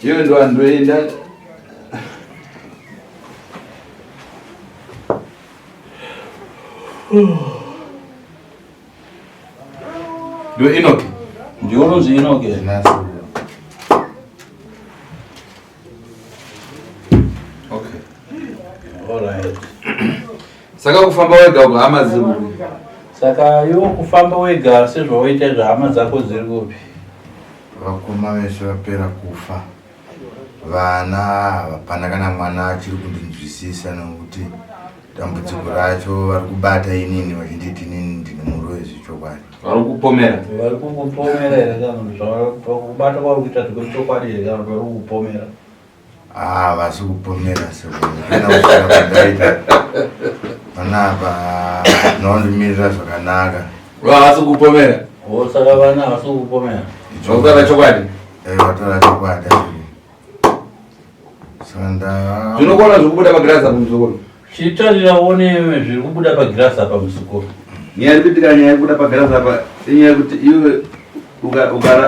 Iwe ndo andoenda. Ndo Enoki. Ndiwe unonzi Enoki. Okay. All right. Saka kufamba wega uko hama dziri kupi? Saka iwe kufamba wega sezvawaita izvo hama dzako dziri kupi? Vakoma vese vapera kufa. Vana hapana kana mwana achiri kundinzwisisa nokuti dambudziko racho vari kubata inini vachinditi inini ndini muroyi zvechokwadi. Vari kukupomera. Vari kukupomera here kana kuti zvakubata kwauri kuita zvekwechokwadi here kana kuti vari kukupomera? Ah, vasi kupomera sekuru. Kana kusvika kwandaita panapa ndinondimirira zvakanaka. Vasi kupomera. Oh, saka vana havasi kukupomera. Vakutaura chokwadi. Eh, vataura chokwadi. Saka nda Zvinokona zvikubuda pagirazi apo muzukuru. Chitarira uone zviri kubuda pagirazi apa muzukuru. Nyaya iri kuitika nyaya yekubuda pagirazi apa inyaya yekuti iwe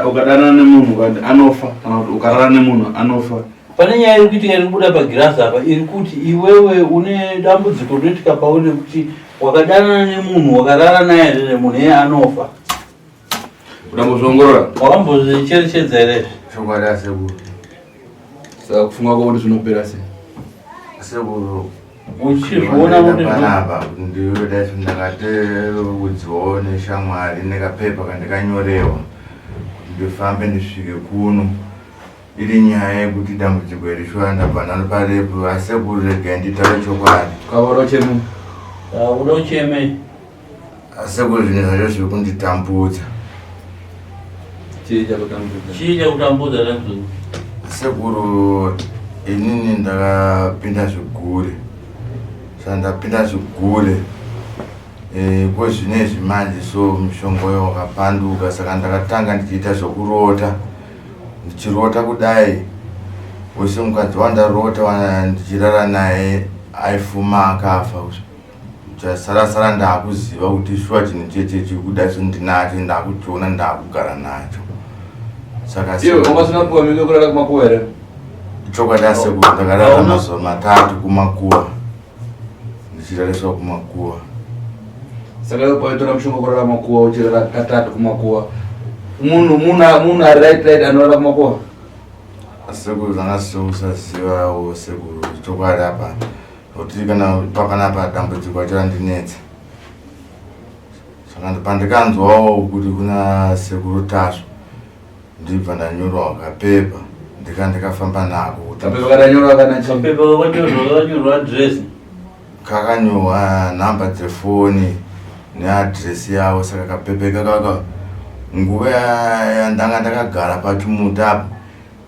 ukadanana nemunhu ukati anofa kana kuti ukarara nemunhu anofa. Pane nyaya iri kuitika iri kubuda pagirazi apa iri kuti iwewe une dambudziko rinoitika pauri rekuti wakadanana nemunhu wakarara naye here munhu iye anofa. Udambozviongorora. Wakambozvicherechedza here izvi? Chokwadi asekuru. Saka kufunga kwako kuti zvinopera sei? Sekuru Uchizviona kuti panapa ndiwe dai ndakateudzwawo neshamwari nekapepa kandikanyorewa kuti ndifambe ndisvike kuno iri nyaya yekuti dambudziko iri shuwa ndabva naro parepo asekuru regai nditaure chokwadi. Ukavora ucheme. Uda ucheme. Asekuru zvinhu zvacho zviri kunditambudza. Chii chakutambudza? Chii chakutambudza nemuzukuru? Sekuru inini ndakapinda zvigure. Saka ndapinda zvigure. Eh, ko zvinezvi manje so mushonga uyo wakapanduka saka ndakatanga ndichiita zvokurota. Ndichirota kudai wese mukadzi wandarota ndichirara naye aifuma akafa. Chasara sara ndakuziva kuti shuwa chinhu cheche chikuda so ndinacho ndakuchiona ndakugara nacho. Saka iwe wanga usina kupiwa mhiko yekurara kumakuva here? Chokwadi asekuru ndakarara mazuva matatu kumakuva ndichirariswa kumakuva. Saka iwe pawaitora mushonga kurara kumakuva uchirara katatu kumakuva munhu munhu munhu ari right right anorara kumakuva? Sekuru zvanga seusazivawo sekuru chokwadi apa Kuti kana pakanapa dambudziko racho randinetsa. Saka pandikanzwawo kuti kuna sekuru Tasvu ndibva ndanyorwa kapepa ndika ndikafamba nako. Kapepa kakanyorwa kana chii? Kapepa kakanyorwa kakanyorwa address. Kakanyorwa nhamba dzefoni neaddress yavo saka kapepa ikakaka nguva yandanga ndakagara pachimuti apo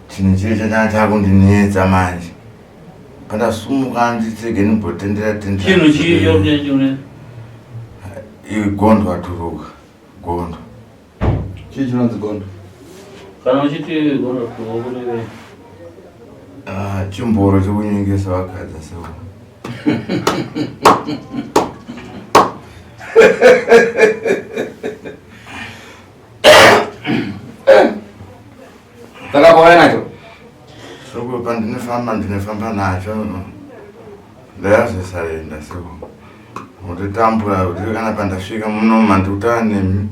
chinhu chiri chachanga chakundinetsa manje. Pandasumuka nditsege ndimbotendera tendera. Chinhu chii chaunoita chiune? Gondo aturuka. Gondo. Chii chinonzi gondo? Kana uchiti gondo aturuka kurevei? Ah, chimboro chekunyengesa vakadzi seko. Saka pauya nacho? Soko pandinofamba ndinofamba nacho. Ndayazosarenda soko. Ndotambura kuti kana pandasvika muno mandikutaura nemi.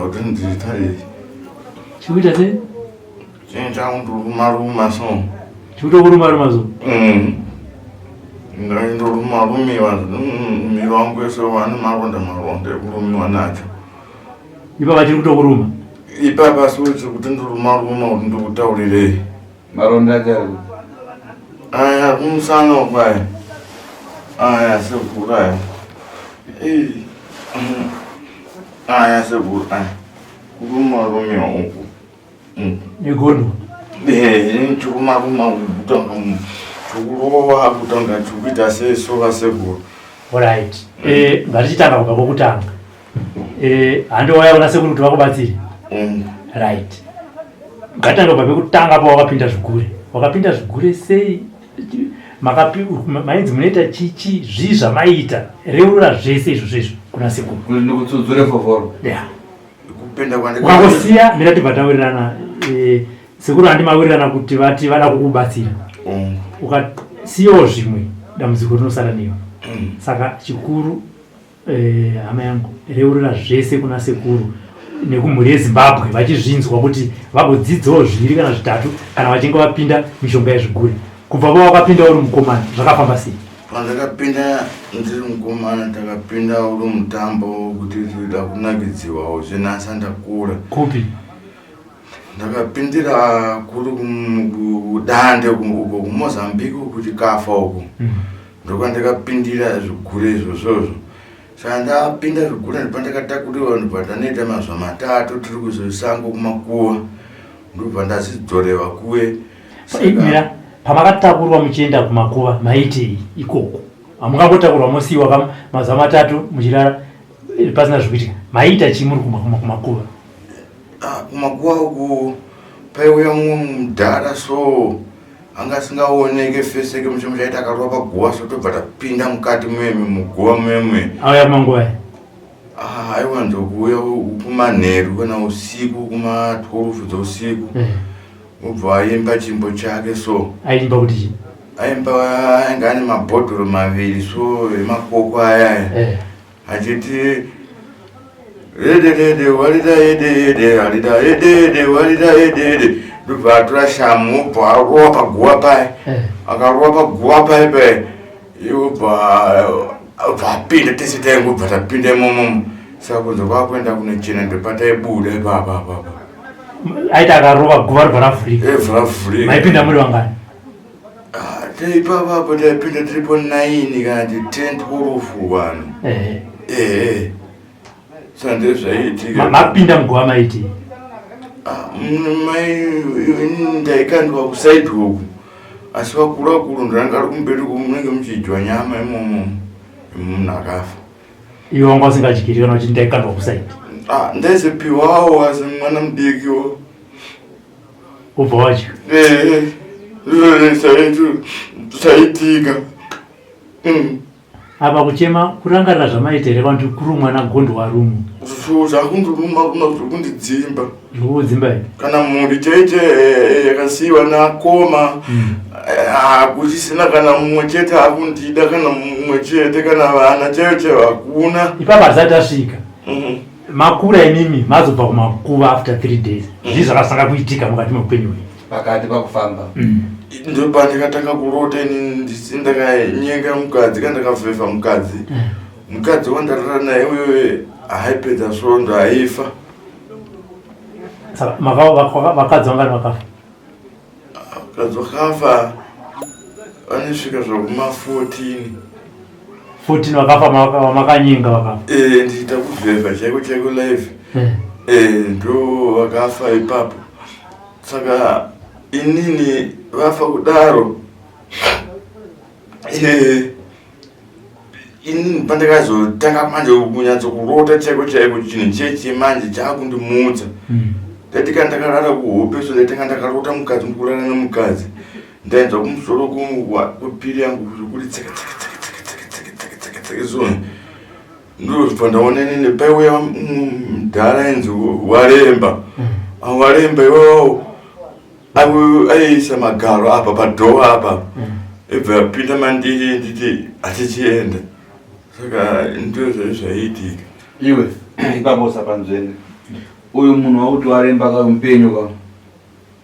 Kuti ndiita izvi. Chikuita sei? Chinhu changu ndikumaruma so. Chikuita kuruma ruma so? Ndoruma rumiwa muviri wangu wese wani maronda maronda ekurumiwa nacho. Ipapa chiri kutokuruma? Ipapa so chiri kuti ndoruma ruma kuti ndikutaurirei. Maronda acho ari kupi? Aya kumusana uko aya. Aya sekuru aya. Aya sekuru aya. Kuruma rumiwa uku. Negondo. Eh, chiruma ruma kutanga chikurova kutanga chikuita sesoka sekuru. Alright. Eh, ngatichitanga kubva kwokutanga. Eh, handi wauya kuna sekuru kuti vakubatsire. Right. Ngatanga kubva pekutanga pawakapinda zvigure. Wakapinda zvigure sei? Makapi mainzi munoita chichi zvii zvamaiita? Reurura zvese izvozvo izvo kuna sekuru. Kuti ndikutsudzure foforo. Yeah. Kupinda kwandika. Ukangosiya mira tibva taurirana. Eh, Sekuru handi mawirirana kuti vati vada kukubatsira. Ukasiyawo zvimwe dambudziko rinosara newe. Saka chikuru eh, hama yangu reurira zvese kuna sekuru nekumhuri yeZimbabwe vachizvinzwa kuti vagodzidzawo zviviri kana zvitatu kana vachinge vapinda mishonga yezvigure. Kubva pawakapinda uri mukomana zvakafamba sei? Pandakapinda ndiri mukomana takapinda uri mutambo kuti tida kunakidziwawo zvenasa ndakura. Kupi? Ndakapindira kuri kudande uko kuMozambique kuchikafa uko. Ndokwandakapindira zvigure izvozvozvo. Saka ndapinda zvigure ndopandakatakuriwa ndobva ndanoita mazuva matatu tiri kuzosango kumakuva ndobva ndazidzorewa kuye. Mira, pamakatakurwa muchienda kumakuva maitei ikoko? Hamungangotakurwa mosiiwa mazuva matatu muchirara eh, pasina zvikuitika. Maiita chii muri kumakuva? Ah, kumakuva uku paiuya mumwe mudhara so anga asingaoneke fese yake mushe mushe aiti akarova paguva so tobva tapinda mukati meme muguva meme. Auya manguva Ah, aiwanzokuuya kumanheru kana usiku kuma 12 dzeusiku eh. Obva aimba chimbo chake so. Aimba kuti chii? Aimba ainge ane mabhodhoro maviri so emakoko aya. Eh. Achiti rede rede warida yede yede warida yede yede warida yede yede ndobva atora shamu obva arova paguva paye eh. akarova paguva paye paye iwe obva apinda tese taingobva tapinda imomomo saka kunze kwakuenda kunochena ndopataibuda ipapa apapa aiti akarova guva ribva ravhurika eh, ravhurika maipinda muri vangani ah, taipapa apo taipinda tiripo 9 kana ti 10 12 vanhu ehe ehe saka ndezvaiitika mapinda muguva maiti ah, mai ndaikandwa kusaidi uku asi vakuru vakuru ndanga ari kumberi uku munenge muchidyiwa nyama imomo munhu akafa Iwe wanga usingadyiri kana uchiti ndaikandwa kusaidi. Ah, ndaizopiwawo asi mwana mudikiwo. Ubva wadya. Eh, zvaitika. Mm. Apa kuchema kurangarira zvamaita here vantu kurumwa nagondo warumu. Zvakunduruma ruma zvokundidzimba. Zvokudzimba here? Kana mhuri chaicho eh, yakasiyiwa nakoma mm. Hakuchisina eh, kana mumwe chete akundida kana mumwe chete kana vana chaiyo chaiyo hakuna. Ipapa hazati asvika. Mm. Makura imimi mazobva kumakuva after 3 days. Mm. Zvii zvakasanga kuitika mukati meupenyu hwenyu? Pakati pakufamba. Mm. Ndopandakatanga kurota ini ndisi ndakanyenga mukadzi kana ndakavhevha mukadzi. Mm. Mukadzi wandarara naye uyoyo haipedza svondo haifa. Saka vakadzi vangani vakafa? Vakadzi vakafa vanosvika zvakuma 14. 14 vakafa vamakanyenga vakafa? Eh, ndichiita kuvhevha chaiko chaiko live. Eh, eh ndo vakafa ipapo. Saka inini vafa kudaro eh inini pandakazotanga manje kunyatso kurota chaiko chaiko chinhu chechi manje chaakundimutsa hmm. ndati kana ndakarara kuhope so ndaitanga ndakarota mukadzi ndikurara nemukadzi ndainzwa kumusoro kwepiri yangu kuri tseke tseke tseke tseke tseke tseke tseke tseke tseke so ndozvibva ndaona inini paiuya mudhara ainzi waremba hmm. waremba iwawo Aiisa magaro apa padhoo apa ibva yapinda mandiri nditi hatichienda saka ndo zvaiitika. Iwe ipapo usapanzvenge uyu munhu wakuti waremba ka mupenyu ka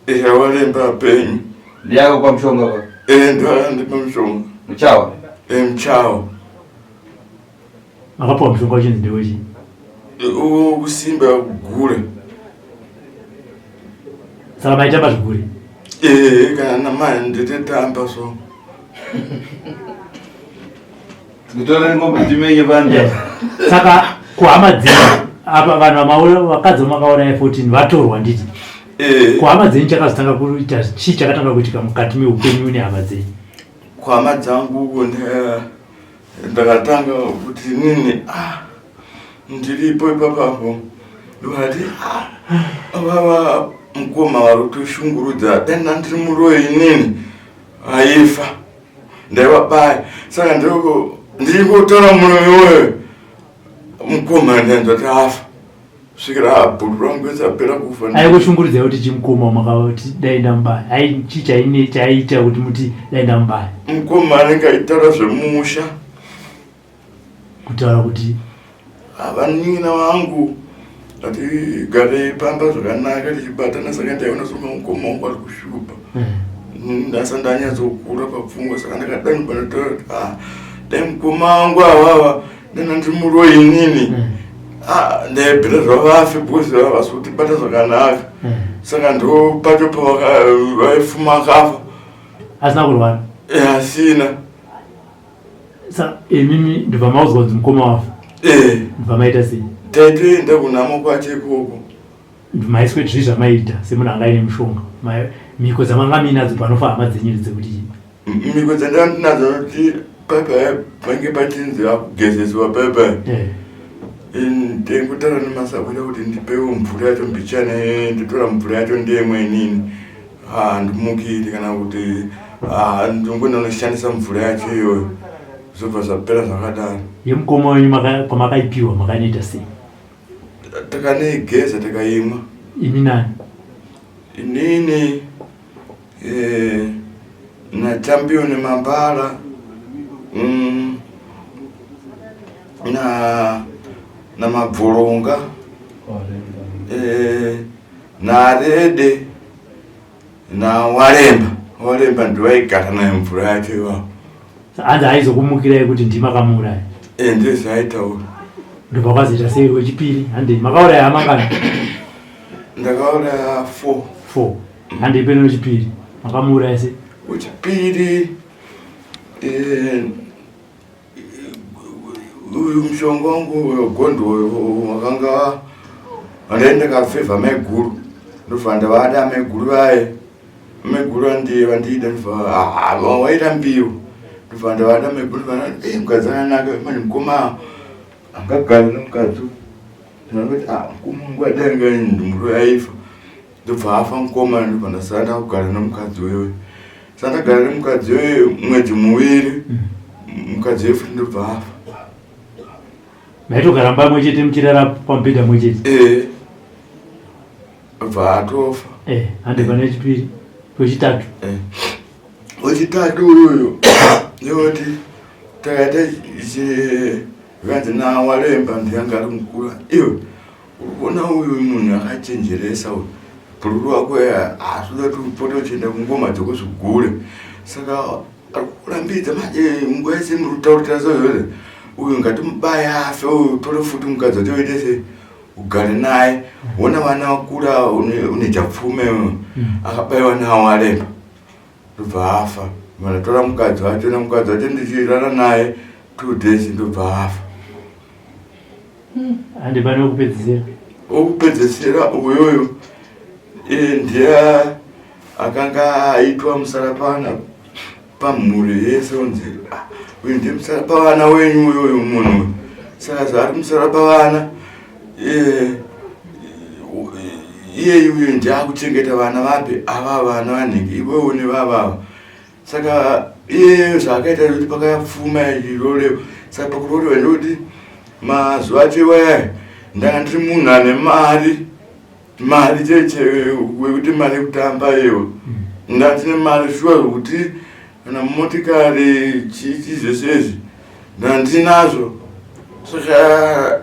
eya waremba apenyu ndiye akakupa mushonga ka ee ndoandipa mushonga muchawa ee muchawa Makapiwa mushonga wachinzi ndewechii? Kusimba kugure. Saka maitamba zvigure? Eh, kana namai nditotamba so. Nditore ngombe timenye panja. Saka kuhama dzenyu apa vanhu vamaura vakadzi vamakauraya 14 vatorwa nditi. Eh. Kuhama dzenyu chakazotanga kuita chii chakatanga kuitika mukati meupenyu nehama dzenyu? Kuhama dzangu uko ndakatanga kuti nini ah, ndiripo ipapapo ndikati ah, vava mukoma vari kutoshungurudza dai ndandiri muroyi inini aifa ndaivabaya saka ndiri kutaura muroyi uyoyo mukoma ndanzwa kuti afa. Svikira bhuru rangu rese apera kufa. Aikushungurudzai kuti chimukoma makati dai ndamubaya. Ai chi chaine chaiita kuti muti dai ndamubaya. Mukoma anenge aitaura zvemusha. Kutaura kuti vanin'ina vangu ngatigarei pamba zvakanaka tichibatana saka ndaiona songa mukoma wangu ari kushupa. Ndasa ndanyatsokura papfungwa saka ndakadani panotaura kuti ah dai mukoma wangu avava ndana ndiri muroyi inini. Ah, ndaibvira zvavafe because havasi kutibata zvakanaka. Saka ndo pacho pavaifuma akafa. Asina kurwara? Eh, asina. Sa imimi ndobva maudzwa kunzi mukoma wafa? Eh. Ndobva maita sei? Taitoenda kunhamo kwacho ikoko. Maiswe zvii zvamaiita semunhu anga aine mushonga? Mhiko dzamanga muinadzo panofa hama dzenyu dzekuti chii? Mhiko dzandanga ndinadzo kuti paipa pange pachinzi akugezeswa paipa. Eh. Ndingotaura nemasahwira kuti ndipewo mvura yacho mbichana nditora mvura yacho ndiyemwe inini. Handimukiri kana kuti ndingonoshandisa mvura yacho iyoyo zvobva zvapera zvakadaro. Yemukoma wenyu pamakaipiwa makanoita sei? Takanoigeza tikaimwa. Imi nani? Inini naChampion Mambala naMabvoronga naRede naWaremba. Waremba ndiwaigara naye mvura yacho iwawo. Hanzi aizokumukirai kuti ndimi makamuuraya? Eh, ndizvo zvaaitaura. Ndobva kwazoita sei wechipiri? Handei makauraya hama ngani? Ndakauraya 4. 4. Handei pene wechipiri. Makamuuraya sei? Wechipiri uyu mushonga wangu wegondo wakanga ndai ndakafevha maiguru ndobva ndavada maiguru vaye maiguru vandiida ndobva waita mbiru ndobva ndavada maiguru mukadzi akanaka manje mukoma angagari nemukadzi ndinoti mukoma wangu adenga ndimuro yaifa ndobva afa mukoma ndobva ndasara ndakugara nemukadzi wewe saka ndagara nemukadzi wewe mwedzi muviri mukadzi wewe futi ndobva afa. Maitogara mumba mwe chete muchirara pamubhedha mwe chete? Eh, bva atofa. Eh, hande pane wechipiri, wechitatu. Eh, wechitatu uyu ndewoti takaita zvanzi naWaremba ndiyanga ari mukura iwe uri kuona uyu munhu akachenjeresa uyu bhururu wako haasi kuda kuti upote uchienda kungoma dzekuzvigure saka ari kukurambidza manje nguva yese muri kutaurira sezvozvo uyu ngatimubaye afe uyu utore futi mukadzi wacho uite sei ugare naye wona vana vakura une chapfume akabaiwa nawo Waremba ndobva afa. Vandatora mukadzi wacho nemukadzi wacho ndichirara naye 2 days ndobva afa. Hande pane wekupedzisira. Wekupedzisira uyoyo ndiye akanga aitwa musarapana pamhuri yese unzi uyu ndiye musarapavana wenyu uyoyo munhu uyu. Saka zvaari musarapavana iye uyu ndiye akuchengeta vana vapi ava vana vanhingi ivowo nevavava. Saka iye zvaakaita kuti pakapfuma ichirorewa saka pakurorewa ndekuti mazuva acho iwaya ndanga ndiri munhu ane mari mari cheche wekuti mari yekutamba iyo ndandine mari shuwa zvekuti kana motikari chichi zvese izvi ndandinazvo. Saka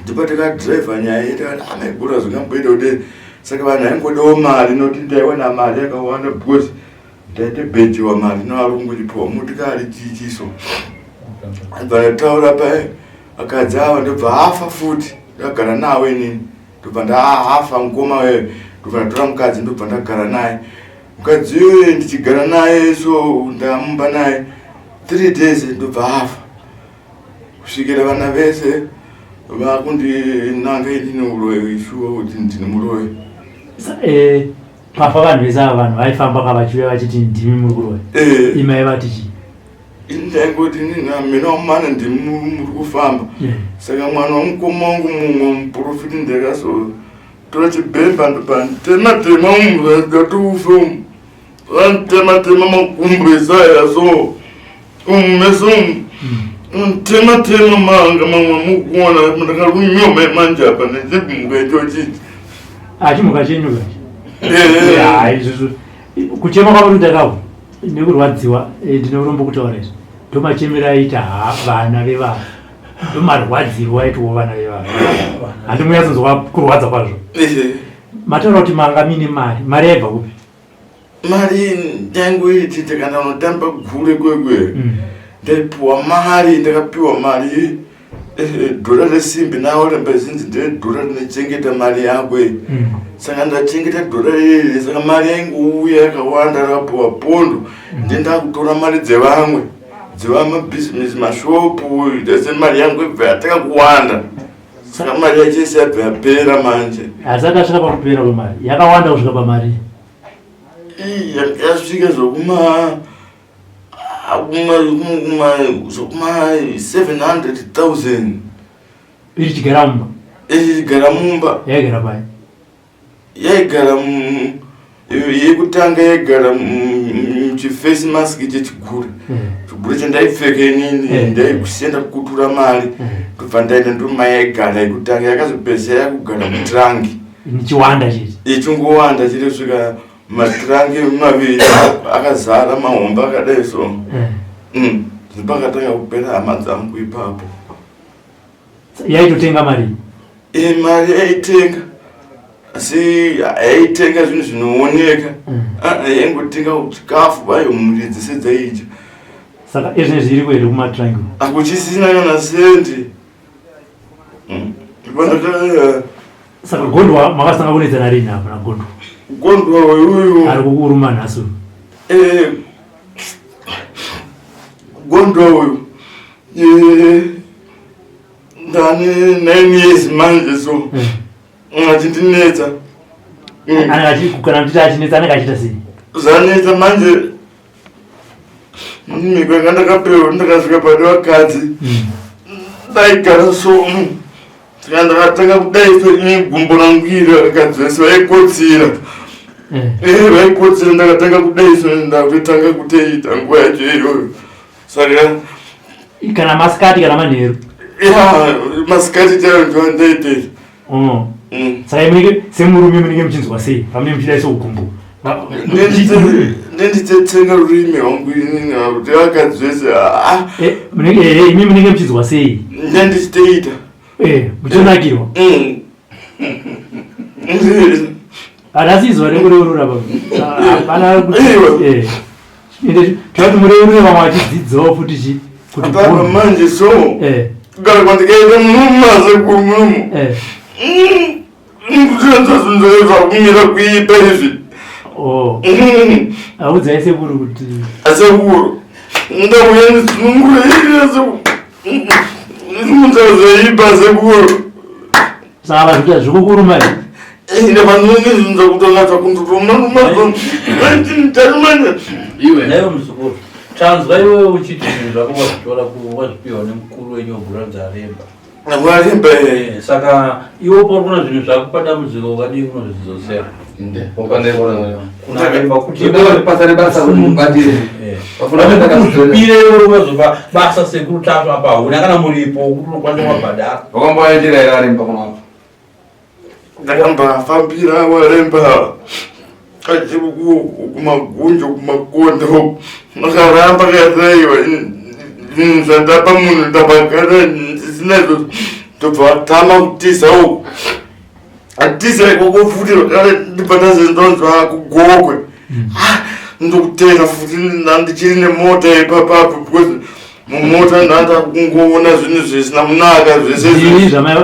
ndipo takadhiraivha nyaya iyi takati amaiguru zvingamboita kuti saka vanhu vaingodawo mari nokuti ndaiwana mari yakawanda because ndaitobhejiwa mari nevarungu chipiwa motikari chichiso. Ndobva ndataura paye akadzi ava ndobva afa futi ndagara nawo inini ndobva ndaafa mukoma wewe ndobva ndatora mukadzi ndobva ndagara naye mukadzi uye ndichigara naye so ndamumba naye 3 days ndobva afa kusvikira vana vese vakundinanga inini uroyi shuwa kuti ndini muroyi. Pafa vanhu vese ava vanhu vaifamba ka vachiuya vachiti ndimi muri kuroya. Imi aivati chii? Ini ndaingoti inini mina wamana ndimi muri kufamba. Saka mwana wamukoma wangu mumwe muprofiti ndakazotora chibhemba ndobva nditema tema umu ndati ufe umu. Vanditema tema makumbo esaya so umu mese umu. Tema tema manga mamwe mukuona ndakarunyoma manje apa nechimhuka ichochi. Ah, chimhuka chenyu kachi. Eh, izvozvo kuchema kwavo ndakavo nekurwadziwa eh, ndine urombo kutaura izvi ndomachemero aita vana vevanhu ndomarwadzirwo aitwawo vana vevanhu handi muyatsonzwa kurwadza kwazvo mataura kuti manga mine mari mari yaibva kupi Mari ndaingoiti kana unotamba gure kwekwe mm. ndaipiwa mari ndakapiwa mari eh, eh, dhora resimbi nawo ramba zinzi ndedhora rinechengeta mari yako mm. saka ndachengeta dhora riri saka mari yaingouya yakawanda rakapiwa pondo mm. ndendakutora mari dzevamwe dzevamabhizinesi mashopu ese mari yangu ibva yatanga kuwanda saka mari yacho yese yabva yapera manje hazati asvika pakupera kwemari yakawanda kusvika pamari yasvika zvokuma zvokuma 700 000 iri chigara mumba iri chigara mumba yaigara pai yaigara yekutanga yaigara muchifesi mask chechigure hmm. chigure chandaipfeka inini hmm. ndaikusenda kukutura mari hmm. ndobva ndaenda ndoma yaigara yekutanga yakazopedzisa yakugara mutrangi ichiwanda chete ichingowanda chete kusvika matrangi maviri akazara mahombe akadai so ndopakatanga kupera hama dzangu ipapo Yaitotenga mari? E, mari yaitenga asi yaitenga zvinhu zvinooneka mm. ah, yaingotenga chikafu vayo mhuri dzese dzaidya. Saka izvezvi iri kuhere kumatrangi? Akuchisina kana sendi. Mm. Saka gondwa makasanga kunetsana rini apa nagondwa? Gondwa uyu ari kukuruma nhasi. Eh, gondwa uyu Eh, ndane 9 years manje so eh. achindinetsa mm. Kana muchiti achinetsa anenge achiita sei? Zvanetsa manje mhiko yanga ndakapewa ndakasvika pane vakadzi mm. ndaigara so mm. saka ndakatanga kudai so ini gumbo rangu iri vakadzi vese vaikotsira eh. Vaikotsira ndakatanga kudai so ndakutotanga kutoita nguva yacho iyoyo saka kana masikati kana manheru ya masikati chaiyo ndoandaitei oh. mm. Saka munenge semurume munenge muchinzwa sei pamunenge muchidai sougumbo? Nenditsetsenga rurimi rwangu inini kuti vakadzi vese ah. eh, eh, imi munenge muchinzwa sei? Ndendichitoita eh, muchionakirwa mm. Harasi izuva rekureurura baba. Hapana kuti eh. Ende toti mureurure vamwe vachidzidzawo futi chi kuti baba manje so. Eh. Kugara kwandikaita mumaze kumumu. Eh. Ndikutonzwa zvinhu zvakumira kuipa izvi. Oh. Audzai sekuru kuti. Sekuru. Ndauya ndisunungure sekuru. Ndikutonzwa sekuru. Saka vazvikuita zvikukuruma here? Ende vanonizunza kutonga zvakundotomarumatarumana. Iwe naiwe muzukuru, tanzwa iwewe uchiti zvinhu zvako wazvitora wazvipiwa nemukuru wenyu webhuranzi Aremba. Aremba eh. Saka iwe pauri kuona zvinhu zvako padambudziko ukadii kunozvidzosera? Kunaremba kuti ukazopa basa sekuru tasva apa hauna kana muripo wekuti unokwanisa wabhadhara. Wakamboaitira here Aremba kunapa? Ndakambafambira waremba achiri kumagunjo kumakondo makaramba kataiwa zvinhu zvandapa munhu ndapagara ndisina izvozvo ndobva vatama kutiza uku atiza ikoko futi zvakare ndibva ndazendonzwa kugokwe ah, ndokutera futi ndandichiri nemota ipapapo because mumota ndanda kungoona zvinhu zvisina munaka zvese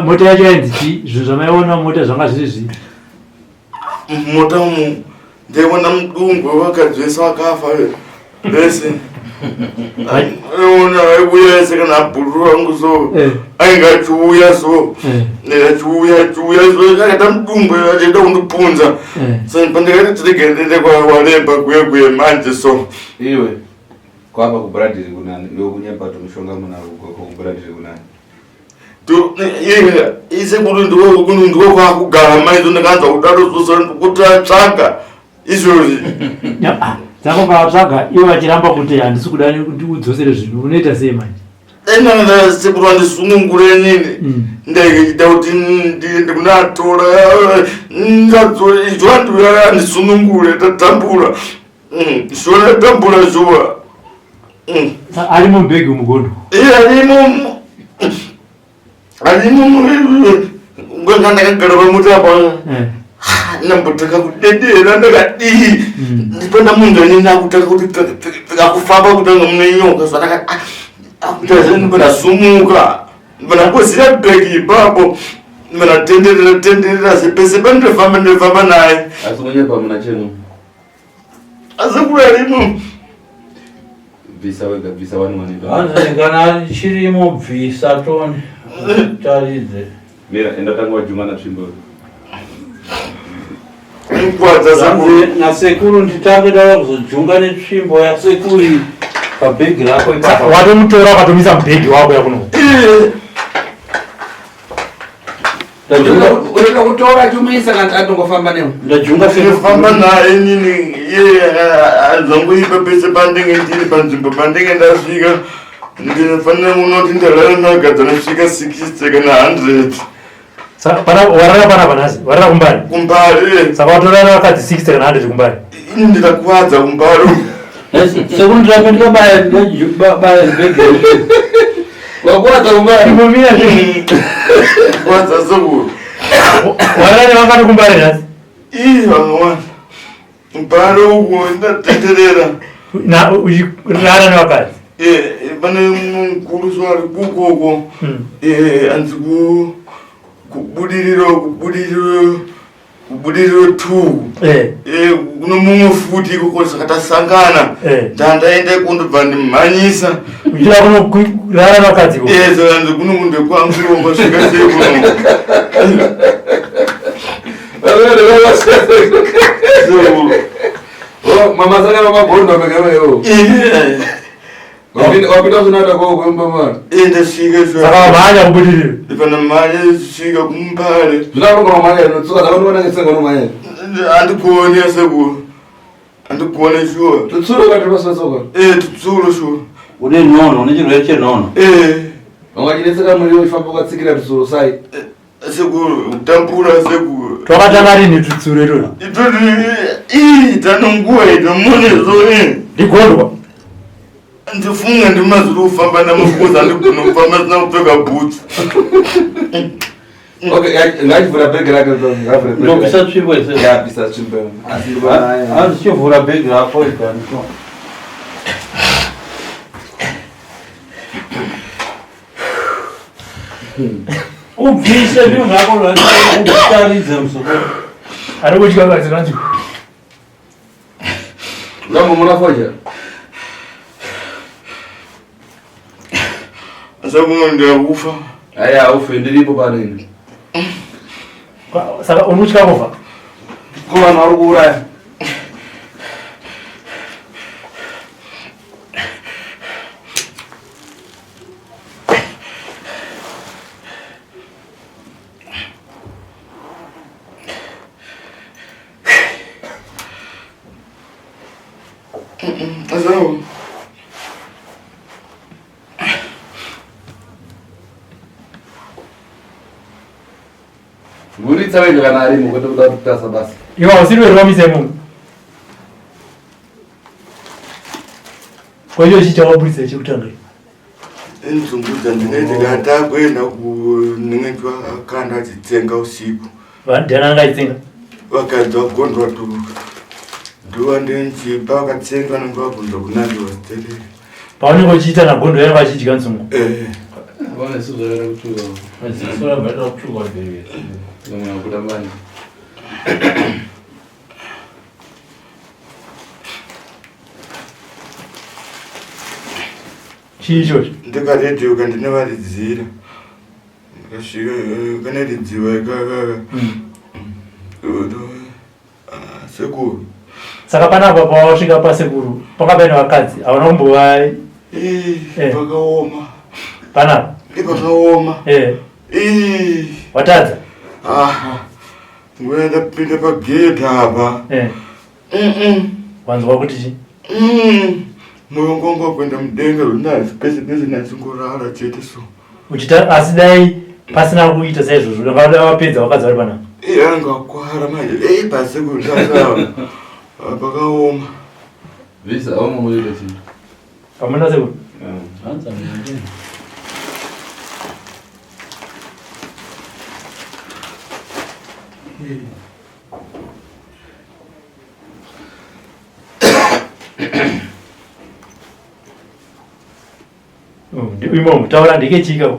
mota yacho yainzi chii zvinhu zvamaiona mumota zvanga zviri zvii mumota umu ndaiona mudungwe vakadzi vese vakafa vese aiona aiuya ese kana abhururu vangu so eh. ainge achiuya so eh. achiuya achiuya so akaita mudungwe achiida kundipunza eh. so pandakati tirege ndiende kwawaremba kuye kuye manje so iwe kwapa kubradhiri kunani iwe kunyepa tumushonga muna kubradhiri kunani isekuru ndiko kwakugara maizo ndakanzwa kudaro soso kuti atsvaga izvozvi ah, dzako paatsvaga ivo vachiramba kuti handisi kuda kuti udzosere zvinhu unoita sei manje? Dai ndanga sekuru vandisunungure inini. Ndainge ndichida kuti ndiende kunatora ngadzore izvo andiuya andisunungure tatambura. Shuwa tatambura shuwa. Ari mubhegi mugondo. Iye arimo arimo nganga ndakagara pamuti apa. Ndambotanga kudedera ndakadii. Ndipanda munhu anini akutanga kuti peka kufamba kutanga mune nyoka zvandaka akuita ndasumuka ndangosiya bhegi ipapo ndatenderera tenderera sepese pandinofamba ndinofamba naye. Asi kunyepa muna chenu. Asi kurarimo. Bvisa wega, bvisa wani wani. Hanzi kana chirimo bvisa toni taridze. Mira, enda tanga wajuma na tsvimbo. Ngwadza sekuru. Nasekuru nditange ndava kuzojunga netsvimbo yasekuru iyi pabhegi rako ipapa. Watomutora ukatomisa mubhegi wako yakuno. Unoda kutora chumuisa kana atongofamba newe. Ndajunga Ndinofamba naye inini iye azongoipa pese pandenge ndiri panzvimbo pandenge ndasvika ndinofanira kunoti ndarara nagadza nosvika 60 kana 100. Saka pana warara panapa nhasi, warara kumbari. Kumbari. Saka watorara vakadzi 60 kana 100 kumbari. Ini ndakakwadza kumbari. Sekuru ndirambe ndikabaya ndabaya bhegi. Wakwadza kumbari. Imbomira zve. Kwadza sekuru. Warara nevangani kumbari nhasi? Ii vamwe kumbari uku ndatenderera. Na uchirara nevakadzi. Pane mukuru so ari kukoko. Anzi kubudiriro kubudiriro kubudiriro 2. Kuno mumwe futi ikoko saka tasangana. Ndandaenda kundobva ndimhanyisa. Uchida kunorara nevakadzi ikoko. Saka anzi kuno kunde kwangu wasvika sei kuno. Mama saka mamagondo mekameyo. Wapinda usina kwa kuimba mara. Ndasvika Saka wamhanya kubudiriro. Pana mhanya svika kumbare. Zvinoronga mhanya inotsuka dzakanoona ngesenga unomhanya. Handikuoni sekuru. Handikuoni shuwa. Tutsuro kati pasatsoka. Tutsuro shuwa. Une nhono, une chirwere chenhono. Wangachinetseka muriwo ifamba ukatsikira tutsuro sai. Sekuru, kutambura sekuru. Twakatanga rini tutsuro itwona? Itoti ii tanonguwa ito munezo ii. Ndigondwa. Ndifunga ndimazuri kufamba namakuza ndigona kufamba sina kupfeka bhutsu. Okay, ngachivhura bhegi rake ngavhure bhegi. Ndobvisa tsvimbo ese. Ya, bvisa tsvimbo. Asi Hanzi chivhura bhegi rako iganiko. Ubvise zvinhu zvako utaridze muzukuru. Ari kutya kadzi kanzi. Ngambo muna foja. Sekuru ndakufa. Aya, ufe ndiripo pano ini. Saka uri kutya kufa? Ko vanhu vari kuuraya. Azao. Buritsa wega kana arimo kwete kuda kutasa basa. Iwe hausiri werwamisa imomo. Kwa hiyo ichi chawaburitsa chekutanga. Nzungu dzandinenge ndatakuenda kunenge twakanda achitsenga usiku. Ndiani anga achitsenga? Vakadzi vagondwa turuka. Ndiwa ndinchipa vakatsenga vanenge vagondwa kunandiwa ziterere. Paunenge uchiita nagondo yangu achidya nzungu. Vane sizorera kutuka. Ziso rabva rakutsvuka bhegi. Vamwe vakuda manje. Chii ichocho? Ndikaredhiyo kandinevaridzira. Ndikasvika kaneridziwa ikakaka. Sekuru. Saka panapa pawasvika pasekuru panga paine vakadzi havana kumbova Pakaoma. Panapa? Pakaoma. Watadza? Nguva ndapinda pagedhi apa. Wanzwa kuti chii? Moyo wangu wanga wakuenda mudenga zvonzi pese pese ndachingorara chete so. Uchita asi dai pasina kuita saizvozvo ndangada wapedza wakadzi vari panapa. Iye anga akwara manje. Ei pasi kutasa. Pakaoma. Visa aoma moyo chii? Pamuna sekuru. Hanzi amene. Imomo taura ndekechika.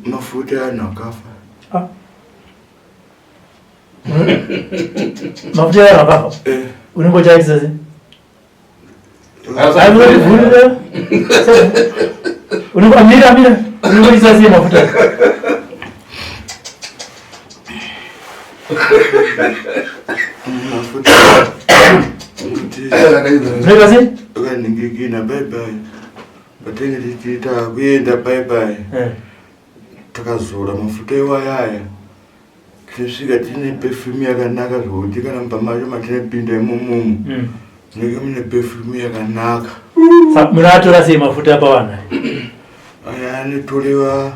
Mafuta anhu akafa. Ah. Mafuta evanhu akafa? Eh. Unenge uchaitisa sei? Unenge amira amira. Unenge uchaitisa sei mafuta? Mafuta. Unoita sei? Akaningikina bye bye. Patinenge tichiita kuenda bye bye. Eh. Takazora mafuta iwayaya. Tinosvika tine perfume yakanaka zvokuti kana mumba macho matinopinda imomomo munenge mune perfume yakanaka. Saka munoatora sei mafuta pavanhu aya? Aya anotorewa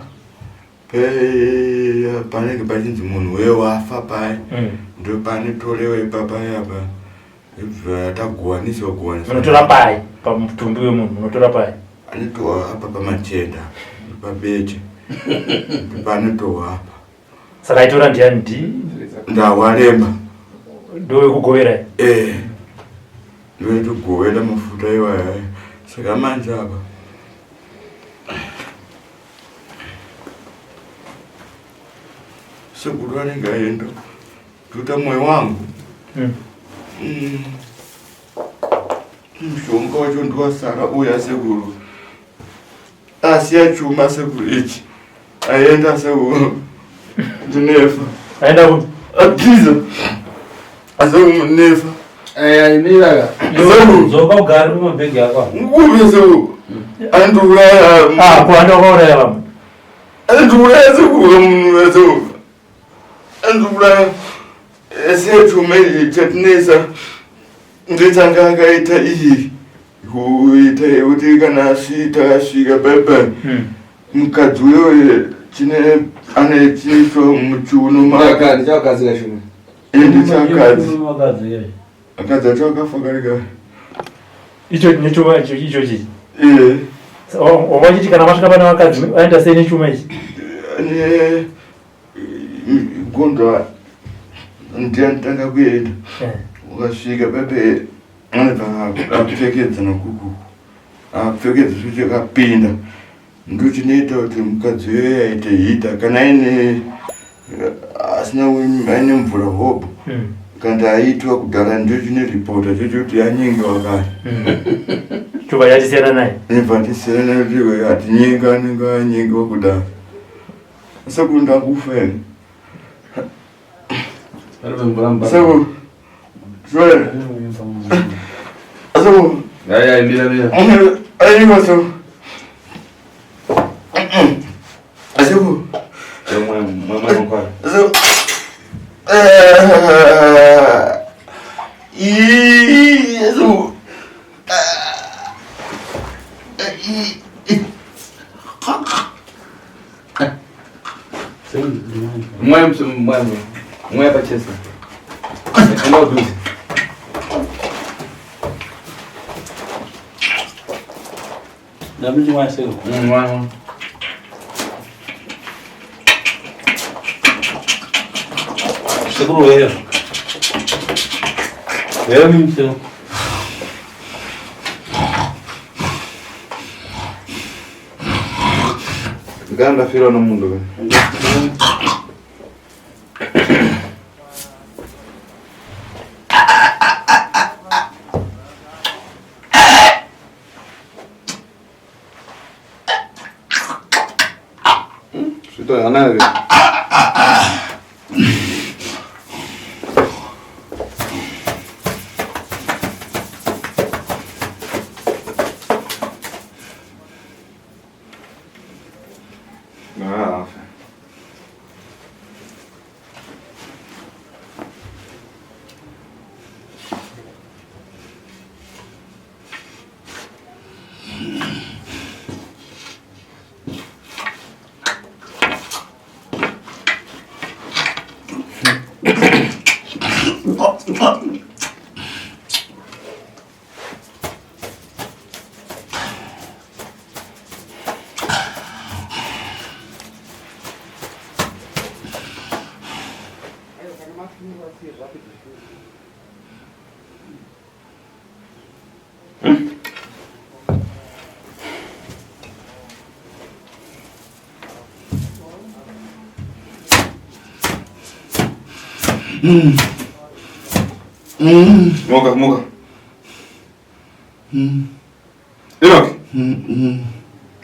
panenge pachinzi munhu uye wafa paya ndo panotorewa ipapa apa ibva tagowaniswa gowaniswa. Munotora pai pamutumbi wemunhu munotora pai? Anotohwa apa pamatenda pabeche panotohwa apa. Saka aitora ndiani ndi? Ndawaremba. Ndowekugovera? Eh. Ndoyekugovera mafuta iwaya. Saka manje apa sekuru anenge aenda tuta moyo wangu mushonga wacho ndiwasara uya sekuru asiya chuma sekuru ichi aenda sekuru ndinefa aenda kupi atiza asekuru nefa Mira. Dzoka ugare pamabhegi ako. Nguvi sekuru andiuraya. Ah, ko anda wakauraya vamwe. Andiuraya sekuru munhu sekuru andiuraya asiya chuma ichi chatinetsa ndechanga akaita iyi kuita yekuti kana takasvika bye bye mukadzi uyoyo chine ane chiso muchiuno make. Ndichakadzi kachuma. Ndichakadzi. Vakadzi iye. Akadzi acho akafa kare kare. Icho nechuma icho icho chichi. Eh. Wachiti kana masvika pane vakadzi aenda sei nechuma ichi? Ne gondo ndiyanditanga kuenda. Ukasvika pepe anobva apfekedza nokuku apfekedza zvicho akapinda ndochinoita kuti mukadzi uyoyo aite hita kana aine asina aine mvura hobho kana aitwa kudhara ndochinoripota chocho kuti anyengewa kare. Chobva chachisiyana naye. Ibva tisiyana naye kuti atinyenga anenge anyengewa kudhara. Sekuru ndakufa here? Sekuru. Sekuru. Sekuru. Ai, mira, mira. Aiwa sekuru. Sekuru. Sekuru. Sekuru. Mweya mweya mweya pachesa. Enda udhuze. Ndamuti mwaya sekuru. Mweya. Sekuru weyo. Weyo mimi sekuru. Ndikanda ndafirwa nomunhu. Zvito zvakanaka. Ah, Muka, muka. Enoch.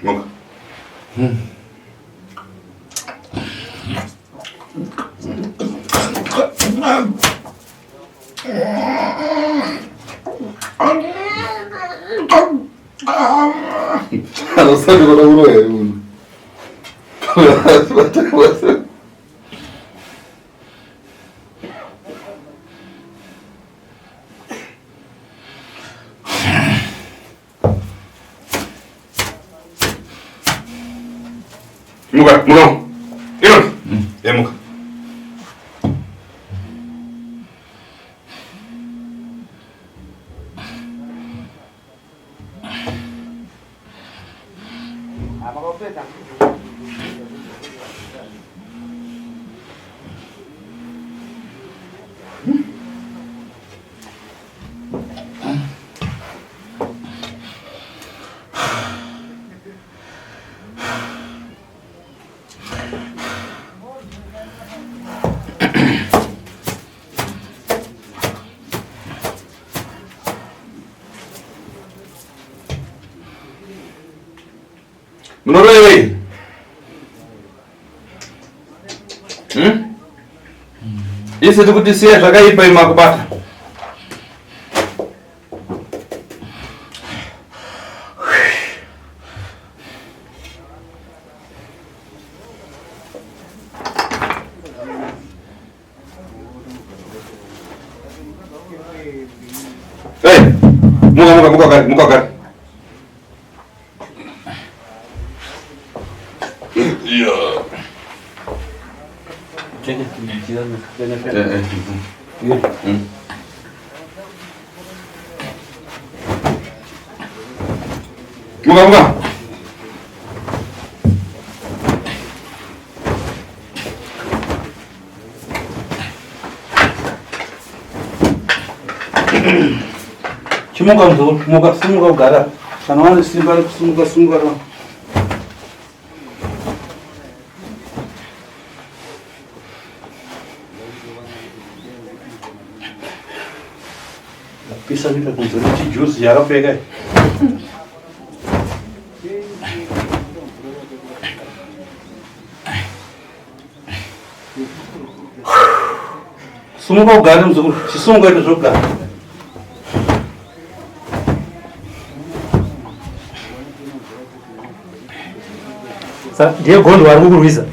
Muka. Usati kuda kuroya here munhu? Muka, muka. Enoch. Eh, muka. Munorevei? Hmm? Isi tikuti siya zvakaipa imakubata. Hey, muka muka muka gari, muka gari. Muka muka. Chimuka muzukuru, muka, simuka ugara. Kana wane simba rekusimuka, simuka ka. Pisa kuita kunze nechijuzi yakapfeka iyi. Simuka ugare muzukuru, chisimuka ite zvokugara. Ndiye gondo vari kukurwisa.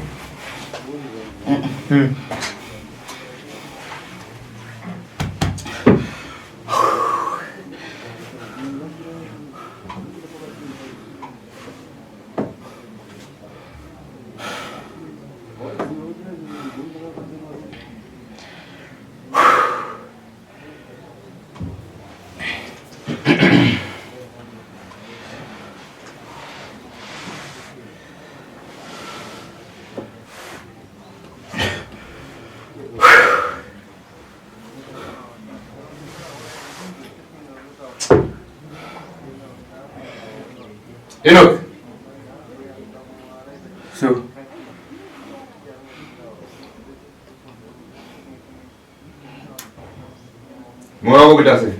Enoch. So. Mwoyo wako kuita sei?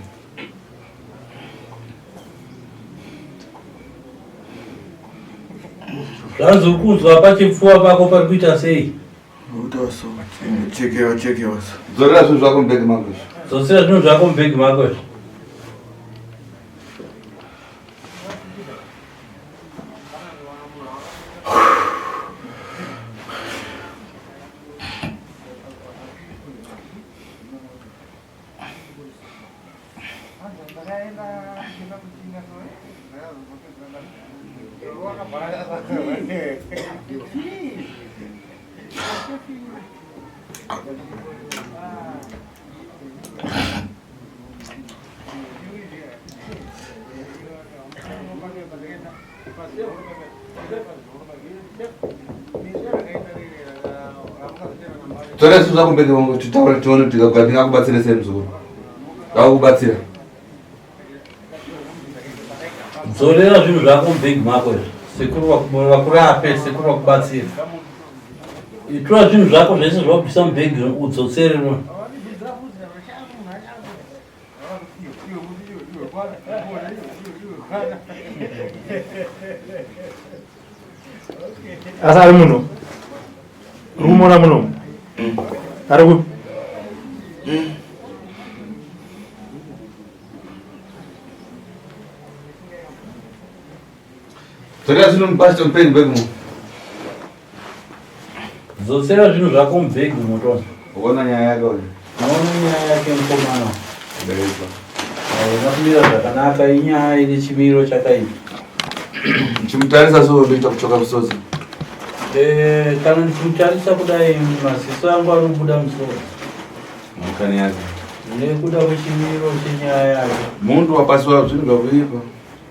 Zvanzi uri kunzwa pachipfuwa pako pari kuita sei? Chekewa chekewa so. Dzorera zvinhu zvako mubhegi mako izvi. Dzosera zvinhu zvako mubhegi mako izvi. Tora zvinhu zvako mberi wangu titaure tione kuti ndingakubatsire sei muzukuru. Ndakubatsira. Dzorera zvinhu zvako mubhegi mako izvi. Sekuru vakurape, sekuru vakubatsira. Tora zvinhu zvako zvese zvawabvisa mubhegi udzotsere. Asi ari muno uri kumuona muno ari kupi? Dzorera zvinhu mubhachi mupeni bhegi mu. Dzotsera zvinhu zvako mubhegi muto. Uona nyaya yake uyu. Unoona nyaya yake mukomana. Ndaipa. Haina kumira zvakanaka inyaya ine chimiro chakaipa. Chimutarisa so ndoita kuchoka musodzi. Eh, kana ndichimutarisa kudai maziso angu ari kubuda musodzi. Mukani yake. Nekuda kwechimiro chenyaya yake. Munhu wapasiwa zvinhu zvakuipa.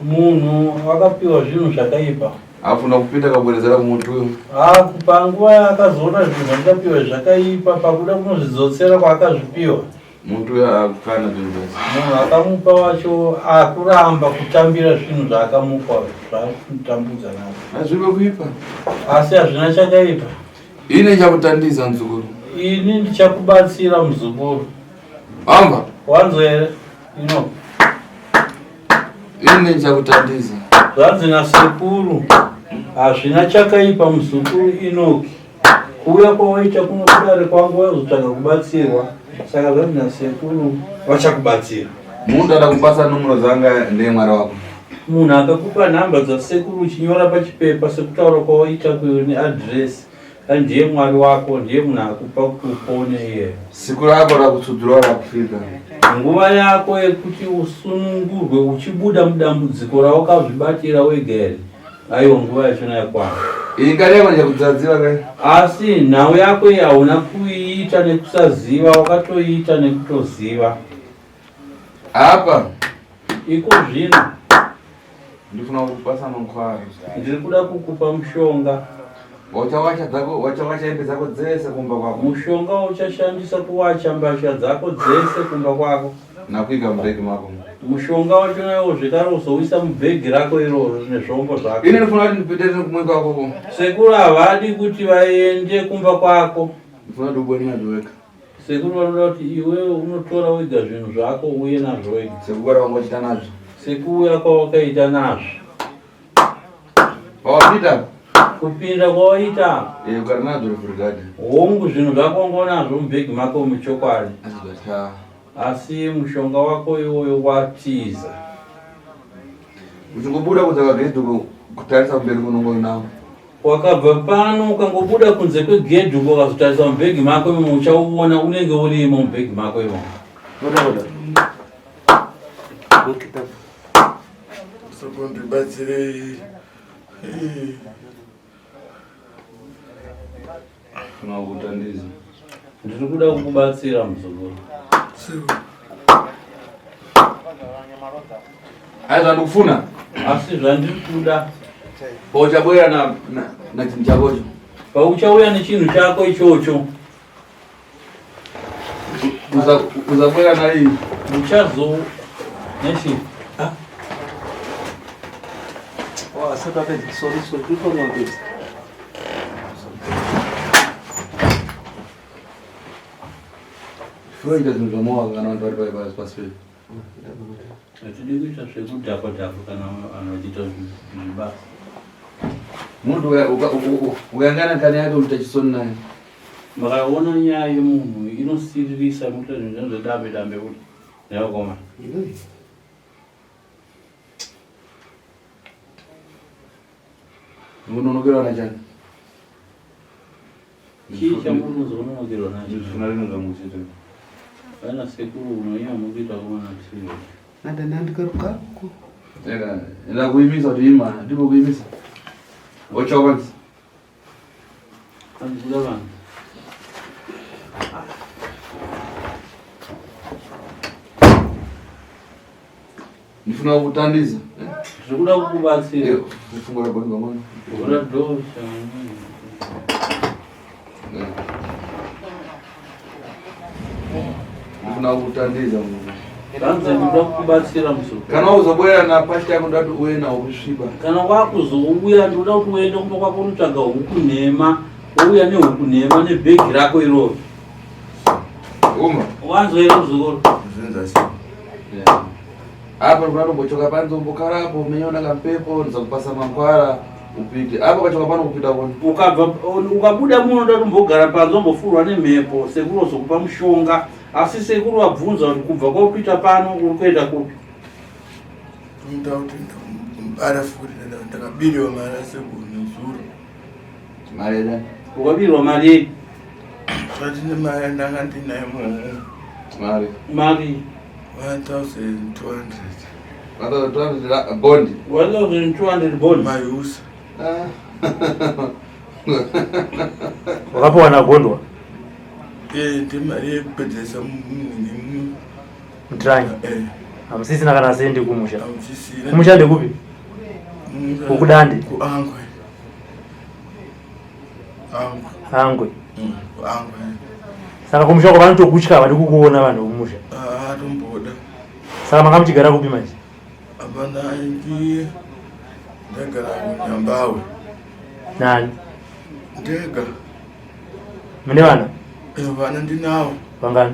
Munhu akapiwa zvinhu zvakaipa. Afuna kupinda kabwerezera kumuntu uyu. Ah, panguva yaakazoona zvinhu zvandikapiwa zvakaipa pakuda kunozvidzotsera kwaakazvipiwa. Muntu uyu akukana zvinhu zvese. Munhu akamupa wacho akuramba kutambira zvinhu zvaakamupa zvaakutambudza nazvo. Hazvina kuipa. Asi hazvina chakaipa. Ini ndichakutandiza muzukuru. Ini ndichakubatsira muzukuru. Amba. Wanzwa here? Ino. Ini ndichakutandiza. Zvanzi nasekuru hazvina chakaipa muzukuru Inoki. Kuuya kwawaita kuno kudare kwangu wazotsvaga kubatsirwa. Saka zvanzi nasekuru vachakubatsira. Munhu ada kupasa nomuro dzanga ndeye mwari wako. Munhu akakupa nhamba dzasekuru uchinyora pachipepa sekutaura kwawaita kuyo neaddress Ndiye Mwari wako, ndiye munhu akupa kuti upone iye. Siku rako rakutsudzurwa rakufika. Nguva yako yekuti usunungurwe uchibuda mudambudziko rawakazvibatira wega iri, aiwa nguva yachona yakwana. Iyi ngari yako ndechakudzadziva kai. Asi nhau yako iyi hauna kuiita nekusaziva, wakatoiita nekutoziva. Apa iko zvino ndifuna kukupa mankwara. Ndiri kuda kukupa mushonga. Wachawacha dzako, wachawacha hembe dzako dzese kumba kwako. Mushonga uchashandisa kuwacha mbatya dzako dzese kumba kwako. Nakuika mubhegi mako. Mushonga wacho nawo zvekare uzouisa mubhegi rako iroro nezvombo zvako. Ini ndifuna kuti ndipinde kumwe kwako. Sekuru havadi kuti vaende kumba kwako. Ndifuna kuti ubone nazvo wega. Sekuru vanoda kuti iwewe unotora wega zvinhu zvako uye nazvo wega. Sekuuya kwawakaita nazvo. Sekuuya kwawakaita nazvo. Pawapinda. Kupinda kwawaita. Eh, ugara nazvo rebrigade. Hongu zvinhu zvako wanga unazvo mubhegi mako muchokwadi. Asi zvatya. Asi mushonga wako iwoyo watiza. Uchingobuda kunze kwagedhi kutarisa kumberi kunongonawo. Wakabva pano ukangobuda kunze kwegedhi uko ukazotarisa mubhegi mako imomo uchauona unenge urimo mubhegi mako imomo. Ndibatsirei. Ndiri kuda kukubatsira muzukuru. Asi zvandikufuna. Asi zvandiri kuda. Pauchabwera na na, na chinhu chakocho. Pauchauya nechinhu chako ichocho. Uzabwera na iyi. Uchazo nechi. Ah. Oh, sorry, sorry, sorry. Kuita zvinhu zvamowa kana vanhu vari pasi pedu. Hatidi kuita zvekudhakwa dhakwa kana vanhu vachiita zvibasa. Munhu ukangana kani yake unoita chisoni naye. Makaona nyaya yemunhu inosiririsa mukuita zvinhu zvedambe dambe kuti ndakoma. Unonokerwa nachani? Chii chamunozononokerwa nacho? Ndizvona rino zvangu chete. Vana sekuru unoiya mukuita kuona chii? Nadanandikarukaku. Eka, enda kuimisa kuti ima, ndipo kuimisa. Wacha kwanza. Andikuda vanhu. Ndifuna kukutandiza. Ndiri kuda kukubatsira. Kufungura goni pamwe. Vhura door. Ndifuna kutandiza munhu. Zvanzi ndinoda kukubatsira muzukuru. Kana uzobwera napasha yako ndoda kuti uye nawo kusviba. Kana wakuzouya ndinoda kuti uende kumba kwako unotsvaga huku nhema, wouya nehuku nhema nebhegi rako iroro. Uma. Wanzwa here muzukuru? Zvinza sei? Yeah. Apa unatombochoka panze umbokarapo umenyona kampepo ndizakupasa mankwara upite. Apa ukachoka pano kupita koni. Ukabva ukabuda muno ndoda kumbogara panze umbofurwa nemhepo, sekuru ozokupa mushonga. Asi sekuru vabvunza kuti kubva kwaupita pano uri kuenda kupi? Ndoda kuti ndibara futi ndakabiriwa mari yasekuru nezuro. Mari ere? Ukabirwa mari yei? Zvati nemari yandanga ndinayo muhomwe. Mari. Mari 1200. 1200 bond. 1200 bond. Mayusa. Ah. Wakapiwa nagondwa Eh, ndimari yekupedzesa munhu. mutrangi Eh, hamusisina kana sendi kumusha. hamuchisina. Kumusha ndekupi? Kukudande? Kuangwe. Angwe. Angwe. Kuangwe. Saka kumusha kwako vanotokutya havadi kukuona vanhu kumusha. Ah, tomboda. Saka manga muchigara kupi manje? Hapana ndi ndagara kunyambawe. Nani? Ndega. Mune vana? Eh, vana ndinawo. Vangani?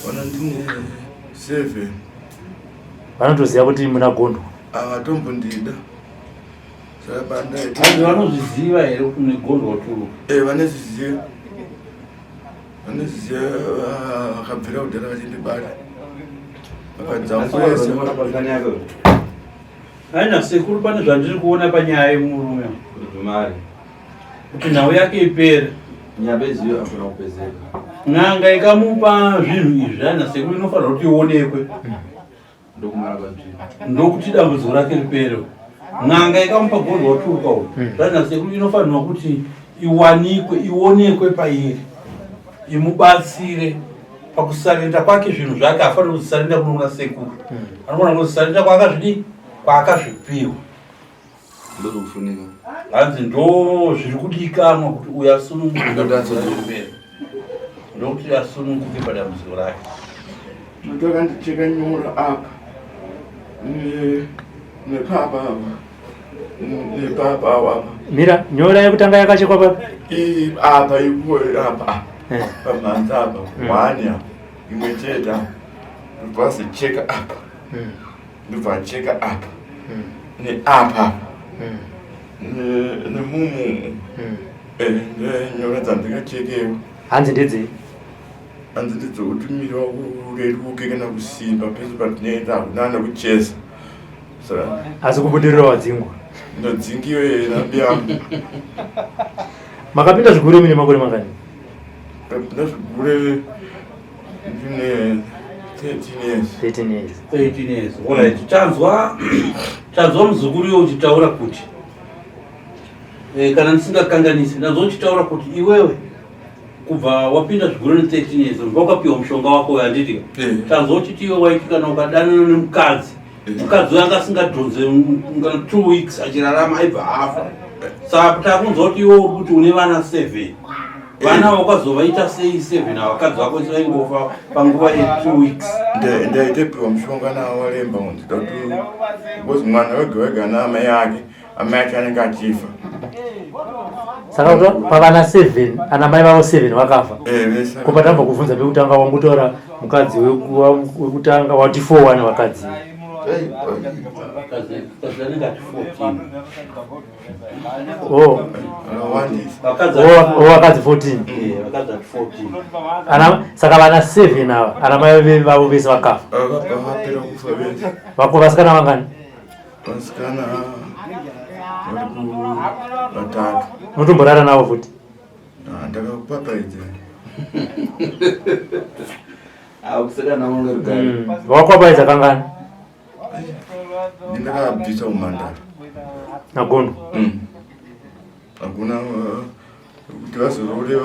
Vana ndine 7. Vanotoziva kuti muna gondo. Havatombondida. Saka pandaita. Hanzi vanozviziva here kuti une gondo waturu? Eh, vanozviziva. Vanozviziva vakabvira kudhara vachindibata. Vakadza kwese. Aina sekuru pane zvandiri kuona panyaya yemurume. Mari. Kuti nhau yake ipere. Nyabeziyo afuna kupezeka. N'anga ikamupa zvinhu izvi aina sekuru inofanira kuti ionekwe. Ndokumara panzvimbo. Ndokuti dambudziko rake ripere. N'anga ikamupa gondo waturuka uyu. Aina sekuru inofanirwa kuti iwanikwe, ionekwe pairi. Imubatsire pakusarenda kwake zvinhu zvake afanira kuzvisarenda kunoona sekuru. Anogona kuzvisarenda kwaakazvidii? Kwaakazvipiwa. Ndozvokufunika. Hanzi ndo zviri kudikanwa kuti uyu asununguke. Ndokuti asununguke padambudziko rake. Ndakandicheka nyora apa. Nepapa apa. Nepapa apa. Mira, nyora yekutanga yakachekwa papi? Apa ipo apa. Pamhanza apa. One apa. Imwe chete apa. Ndobva azocheka apa. Ndobva acheka apa. Neapa. Nemumu. Nyora dzandikachekewa. Hanzi ndedzei? Hanzi ndedzokuti miri wako ureruke kana kusimba pese patinoenda hakuna nekucheza. Saka Asi kubudirira wadzingwa. ndodzingiwe here nambiyangu. Makapinda zvigure mune makore mangani? Ndapinda zvigure ndine 13 years. 13 years. 13 years. Alright. Tanzwa tanzwa muzukuru iwe uchitaura kuti kana ndisingakanganisi ndanzwa uchitaura kuti iwewe kubva wapinda zvigure ne 13 years ubva ukapiwa mushonga wako uyo handiti? Tanzwa uchiti iwe waiti kana ukadanana nemukadzi, mukadzi uyo anga asingadhonze kana 2 weeks achirarama aibva afa. Saka takunzwa kuti iwe uri kuti une vana 7. Vana wakazovaita sei 7 ava vakadzi vako vese vaingofa panguva ye 2 weeks? Ndaitepiwa mushonga nawalemba kunzi ndoti because mwana wega wega naamai ake, amai ake anenge achifa. Saka kuti pavana 7 ana mai vavo 7 vakafa. Vese. Ko patambva kubvunza pekutanga wangutora mukadzi wekutanga wati 4 wani vakadzi. Vakadzi anenge ati 14. Oh. Vakadzi Oh, vakadzi 14. Vakadzi ati 14. Ana saka vana 7 ava ana mai vavo vese vakafa. Vakabva vapera kufa vese. Vako vasikana vangani? Vasikana vari vatatu. Unotomborara navo futi? Ndakakupapaidza. Ah, kuseka navo ngerugare. Wakwapaidza kangani? Ndakabvisa umhandara. Nagondo? Hakuna kuti vazorore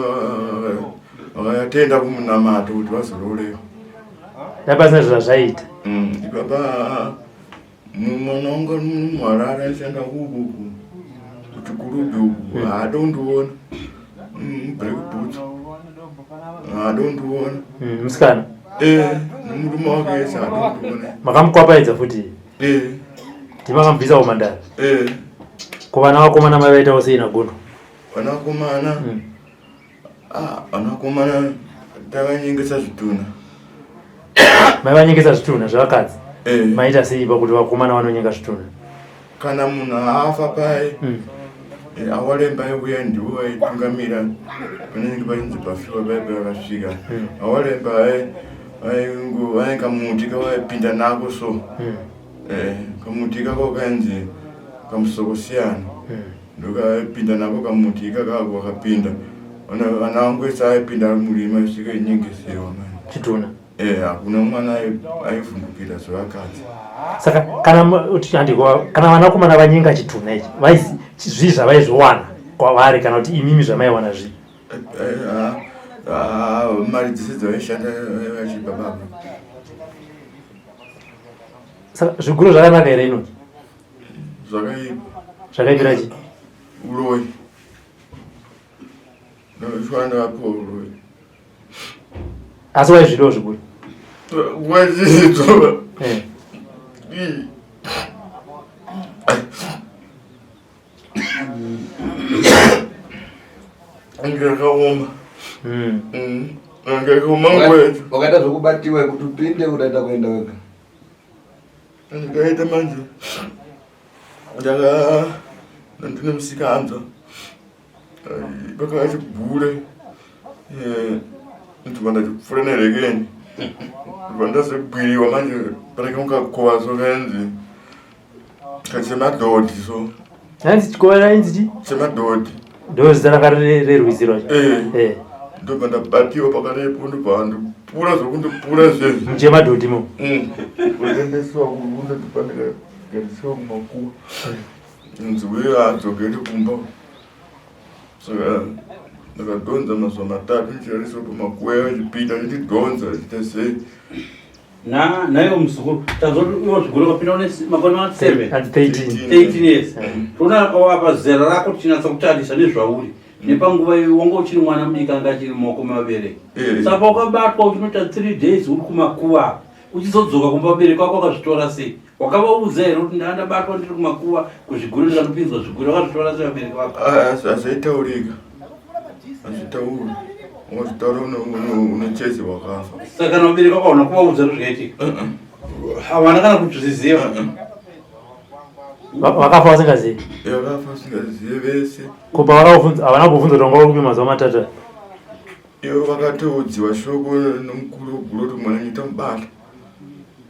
vakatenda kumunamato kuti vazorore. Dai pasina zvazvaita. Ipapa mwana wangu ari muHarare aishanda kuku kuChikurubi uku haadi kundiona. Black boots haadi kundiona. Musikana? Eh, nemurume wake yese hatomboona. Makamukwapaidza futi? Eh. Ndimakamubvisa kumandara? Eh. Ko vana vakomana mai vaitawo sei nagondo? Vana vakomana? Ah, vana vakomana takanyengesa zvitunha. Mai vanyengesa zvitunha zvevakadzi? Eh. Maita sei pakuti vakomana vanonyenga zvitunha? Kana munhu afa paye eh, awalemba aiuya ndiwo vaitungamira panenge pachinzi pafiwa paye pavakasvika awalemba vaine kamuti kavaipinda nako so eh, kamuti kako kainzi kamusokosiyana ndokavaipinda nako kamuti ikakako vakapinda vana vangu vese aipinda ari murima isvika inyengesewa mani chitunha Eh, hakuna mwana aivhundukira zvevakadzi. Saka kana handiko kana vanakomana vanyenga chitunha ichi vaisi zvii zvavaizviwana kwavari kana kuti imimi zvamaiwana zvii? Eh, eh, ah, ah, mari dzese dzavaishanda vachipa baba. Saka zviguro zvakanaka here inoki? Zvakaipa. Zvakaipira chii? Uroyi. Ndakashanda vapiwa uroyi. Asi waizvidawo zvikuru? Waizvidzova. Eh. Ndakaoma. Ndakaoma nguva yacho. Wakaita zvekubatiwa kuti upinde udaita kuenda wega. Ndakaita manje. Ndaka ndine musikanzwa. Pakauya chigure ndibva ndachipfuura nerekeni ndibva ndazogwiriwa manje panenge mukakova so kainzi kachemadhodhi so hanzi chikova rainzi chi chemadhodhi ndo zita ranga rerwizi rwacho eh. eh. Ndobva ndabatiwa pakarepo ndobva ndipura zvokundipura zvezvi muchemadhodhi mo kuendeswa kundobva ndikaendeswa kumakuwa Nzi uye adzokere kumba saka ndakadhonza mazuva matatu ndichirariswa pamakuva achipinda achindidhonza achiita sei na naiwo muzukuru tazoti iwo zvigure ukapinda une makore ma 7 13 13 years toona apa zera rako tichinatsa kutarisa nezvauri nepanguva iyo wanga uchiri mwana mudiki anga achiri mumaoko mevabereki Eh. saka paukabatwa uchinoita 3 days uri kumakuva uchizodzoka kumba vabereki vako wakazvitora sei Wakavaudza here kuti ndanga ndabatwa ndiri kumakuva kuzvigure ndikanopinzwa zvigure wakazvitora sei vabereki vako? Hazvaitaurika. Hazvitauri. Wazvitaura unocheze wakafa. Saka kana vabereki vako hauna kuvaudza kuti zvakaitika? Havana kana kuzviziva. Vakafa vasingazivi? Vakafa vasingazivi vese. Ko pavakavhunza havana kuvhunza kuti wanga uri kupi mazuva matatu aya? Ivo vakatoudziwa shoko nomukuru weguru kuti mwana nyita mubata.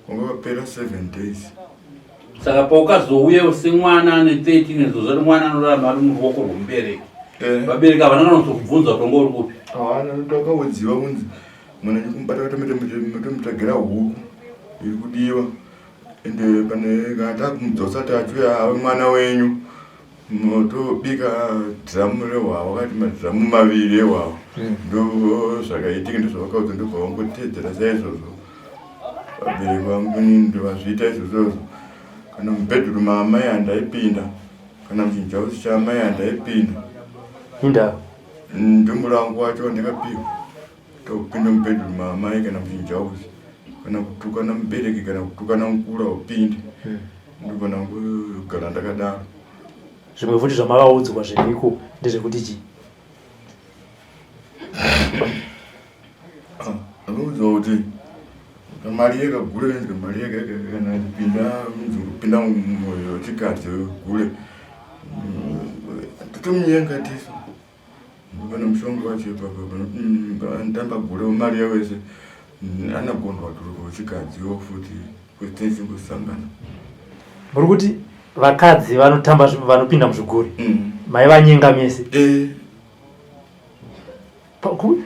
Wanga wapera 7 days. Saka paukazouya semwana ane 13 years uzati mwana anorarama ari muruoko rwemubereki. Eh. Vabereki havana kana kuzokubvunza kuti wanga uri kupi. Havana takaudziwa kunzi mwana nyikumubata tomutsvagira huku iri kudiwa ende pane kana takumudzosa tachuya ave mwana wenyu Motobika dhiramu rehwawa wakati madhiramu maviri ehwawa ndo zvakaitika ndozvavakaudza ndobva vangoteedzera saizvozvo vabereki vangu inini ndovazviita izvozvozvo kana mubhedhuru maamai handaipinda kana muchinjausi chaamai handaipinda Indawo. Ndomurango wacho wandakapiwa tokupinda mubhedhuru maamai kana muchinjausi kana kutukana mubereki kana kutukana mukuru haupinde ndobva ndangogara ndakadaro. Zvimwe futi zvamakaudzwa zvemhiko ndezvekuti chii? Ndakaudzwa kuti mari yekagure inzi mari yega yega kana kupinda inzi kupinda mumwoyo wechikadzi gure totomunyenga tisu Pane mushonga wacho ipapo panotamba gure mari yavo yese anagondwa turuko wechikadziwo futi kuti tichingosangana. Muri kuti vakadzi vanotamba vanopinda muzvigure maivanyenga mese Eh.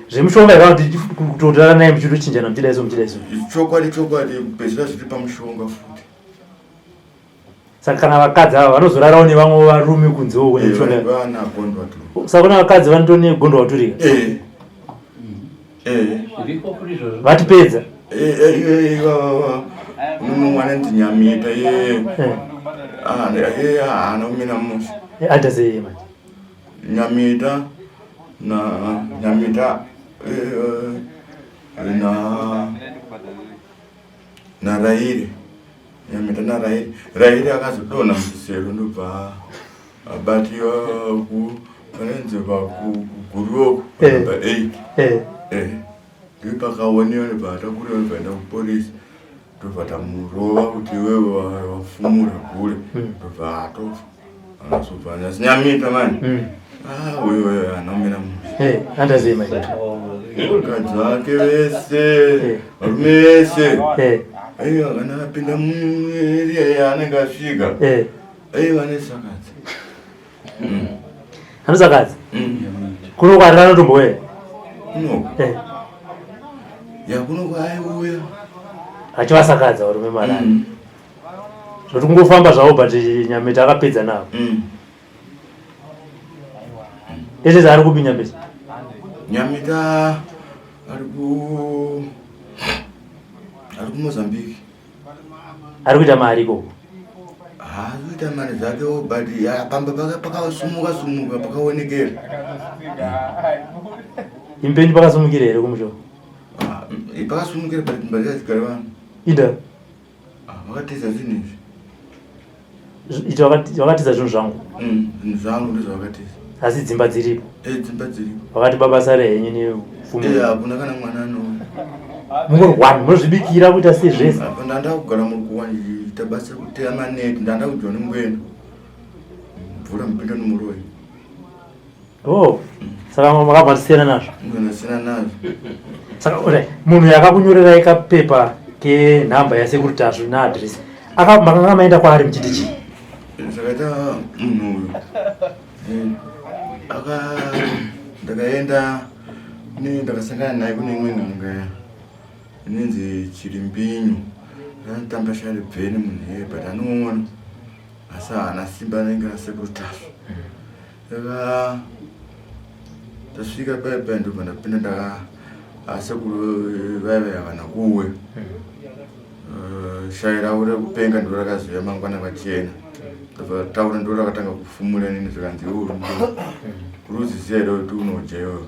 Zvemushonga here kuti kutotorana naye muchitochinjana muchidai so muchidai so? Chokwadi chokwadi kupedzisira zviri pamushonga futi. Saka kana vakadzi ava vanozorarawo nevamwe varume kunzewo kune mishonga. Eh, vana gondwa tu. Saka kuna vakadzi vanotori negondwa waturika. Eh. Eh. Zviriko futi izvozvo. Vatipedza. Eh eh eh va mumwe mwana ndinyamita ye. Eh. Ah eh haana kumira mushe. Eh, aita sei manje? Nyamita na Nyamita eh. Na naRairi. Nyamita naRairi. Rairi akazodonha muchisero ndobva abatiwa ku panonzi pakuguruoko namba 8. Eh. Ndopakaoniwa ndobva atakurwa ndobva aenda kupolisi. Ndobva tamurova kuti iwewe wafumura gure. Ndobva atofa. Anozobva anyasi Nyamita manje. Ah, uyo uyo anomira mushe. Eh, andaziva manje. Vakadzi vake vese, varume vese. Eh. Aiwa kana apinda mueria yaanenge asvika. Eh. Aiwa anesakadzi. Anosakadzi? Kuno kwarira anotombouya? Kuno? Eh. Ya kuno kwaiuya. Achivasakadza varume marari. Zvoti kungofamba zvavo but Nyamita akapedza navo. Ezvezi ari kupi Nyamita? Nyamita ari ku ari kuMozambique. Ari kuita mari ikoko? Haasi kuita mari dzakewo but ya, pamba pake pakasumuka sumuka pakaonekera. Impenyu pakasumukira here kumusha? Ah, pakasumukira but imba dzachigara vanhu. Ida. Ah, vakatiza zvinhu izvi. Iti vakatiza zvinhu zvangu. Zvinhu zvangu ndozvavakatiza. Asi dzimba dziripo? Eh, dzimba dziripo. Vakati baba sare henyu nepfuma. Eh, hakuna kana mwana anouya. Mungori one, munozvibikira kuita sei zvese? Apa ndanda kugara murukuwa ndichiita basa rekuteya maneti, ndanda kudyiwa nemungwena. Mvura mupinda nomuroyi. Oh, saka makabva tisiyana nazvo? Ndosiyana nazvo. Saka alright, munhu yakakunyorerai kapepa kenhamba yasekuru Tasvu neadress, aka makanga maenda kwaari muchiti chii? Zvakaita munhu uyu aka ndakaenda ne ndakasangana naye kune imwe n'anga inonzi Chirimbinyu. Anotamba shari bveni munhu iyeye but anoona asi haana simba anenge asekuru Tasvu. Saka tasvika paya paya ndobva ndapinda ndaka asekuru vaya vaya havana kuuya. Shayi ravo rekupenga ndiro rakazouya mangwana vachena. Ndobva taura ndiro rakatanga kufumura inini zvikanzi iwe uri uruziziva here kuti unodya iwewe.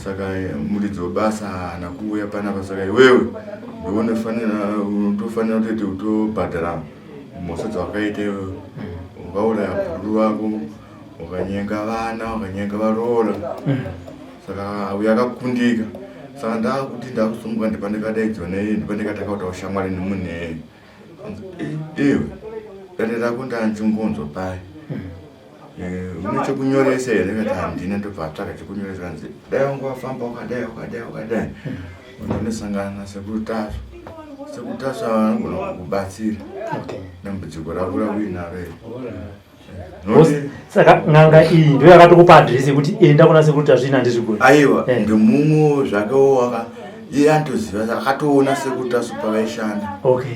Saka muridzi webasa haana kuuya panapa saka iwewe ndiwe unofanira unotofanira kutoti utobhadhara mhosva dzawakaita iwewe. Ukauraya bhururu vako, ukanyenga vana, ukanyenga varoora. Saka uyo akakundika. Saka ndakuti ndakusumuka ndipa ndikadaidzwa neye ndipa ndikatanga kutaura shamwari nemunhu iyeye. Iwe dare rako ndanzvingonzwa pai. Une chekunyoresa here? Ndikati handina, ndobva atsvaga chekunyoresa kanzi dai wanga wafamba wakadai wakadai wakadai unonosangana nasekuru Tasvu. Sekuru Tasvu vanogona kukubatsira dambudziko rako rauinaro iri. Saka n'anga iyi ndiyo yakatokupa adresi yekuti enda kuna sekuru Tasvu ini handizvigoni? Aiwa, ndimumwe zvakewo waka iye anotoziva akatoona sekuru Tasvu pavaishanda. Okay.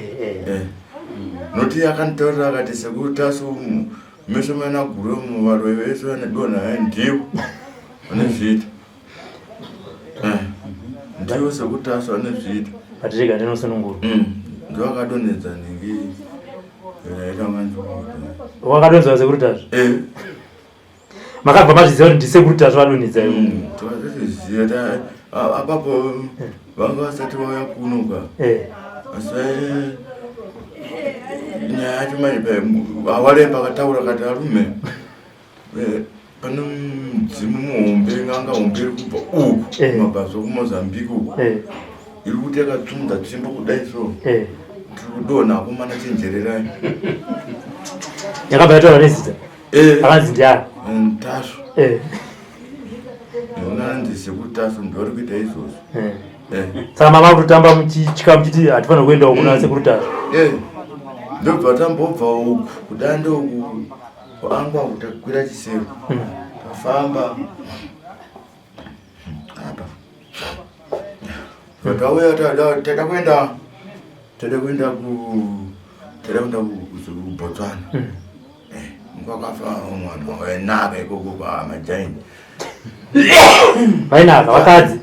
Noti akanditaurira akati sekuru Tasvu meso mana guru muvaroyi vese vanedonha ndivo vanezviita. Ndivo sekuru Tasvu vanezviita. Patirega ndinosunungurwa. Ndivo akadonhedza nhingi yaita manje. Wakadonhedza sekuru Tasvu? Eh. Makabva mazviziva kuti ndisekuru Tasvu vadonhedza ivo? Takazviziva apapo vanga vasati vauya kuno ka. Asi nyaya yacho manje awaremba akataura akati arume pane mudzimu muhombe n'anga hombe iri kubva uku kumabvazuva kuMozambique uku iri kuti yakatsumudza tsvimbo kudai so tiri kudonha akomana chenjererai. Yakabva yataura nezita? Akanzi ndiani? Tasvu. Unanzi sekuru Tasvu ndivari kuita izvozvo. Saka mava kutotamba muchitya muchiti hatifanira kuendawo kuna sekuru Tasvu? Ndobva tambobva uku kudande uku kwaangwa kutakwira chisero. Tafamba apa. Tauya tada kuenda tada kuenda ku tada kuenda kuBotswana. Kwakafa mwana wainaka ikoko kwamajaini. Vainaka vakadzi?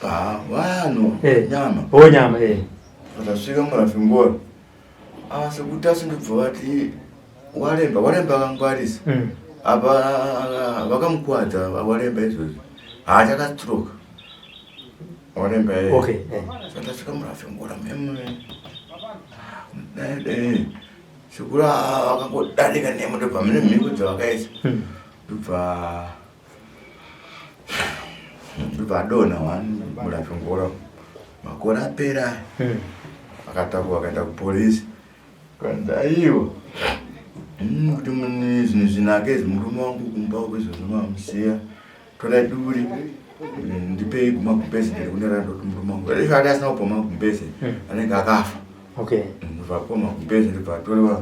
Ah, vanhu nyama. Oh, nyama Tasvika murafingora. Ah, sekuru Tasvu ndobva vati waremba, waremba akangwarisa. Apa vakamukwadza waremba izvozvo. Haachakastroke. Waremba eh. Okay. Eh. Saka murafengura meme. Dai dai. Sekuru vakangodarika nemo ndobva mune mhiko dzavakaisa. Ndobva ndobva adonha one murafengura. Makore apera. Akatakwa akaenda kupolisi. Kanzi aiwa. Kuti mune zvinhu zvinake izvi murume wangu kumba uko izvozvo mamusiya. Torai duri. Ndipei magumbeze ndiri kunera ndoti murume wangu. Izvo ati asina kupa magumbeze anenge akafa. Okay. Ndobva apiwa magumbeze ndobva atorewa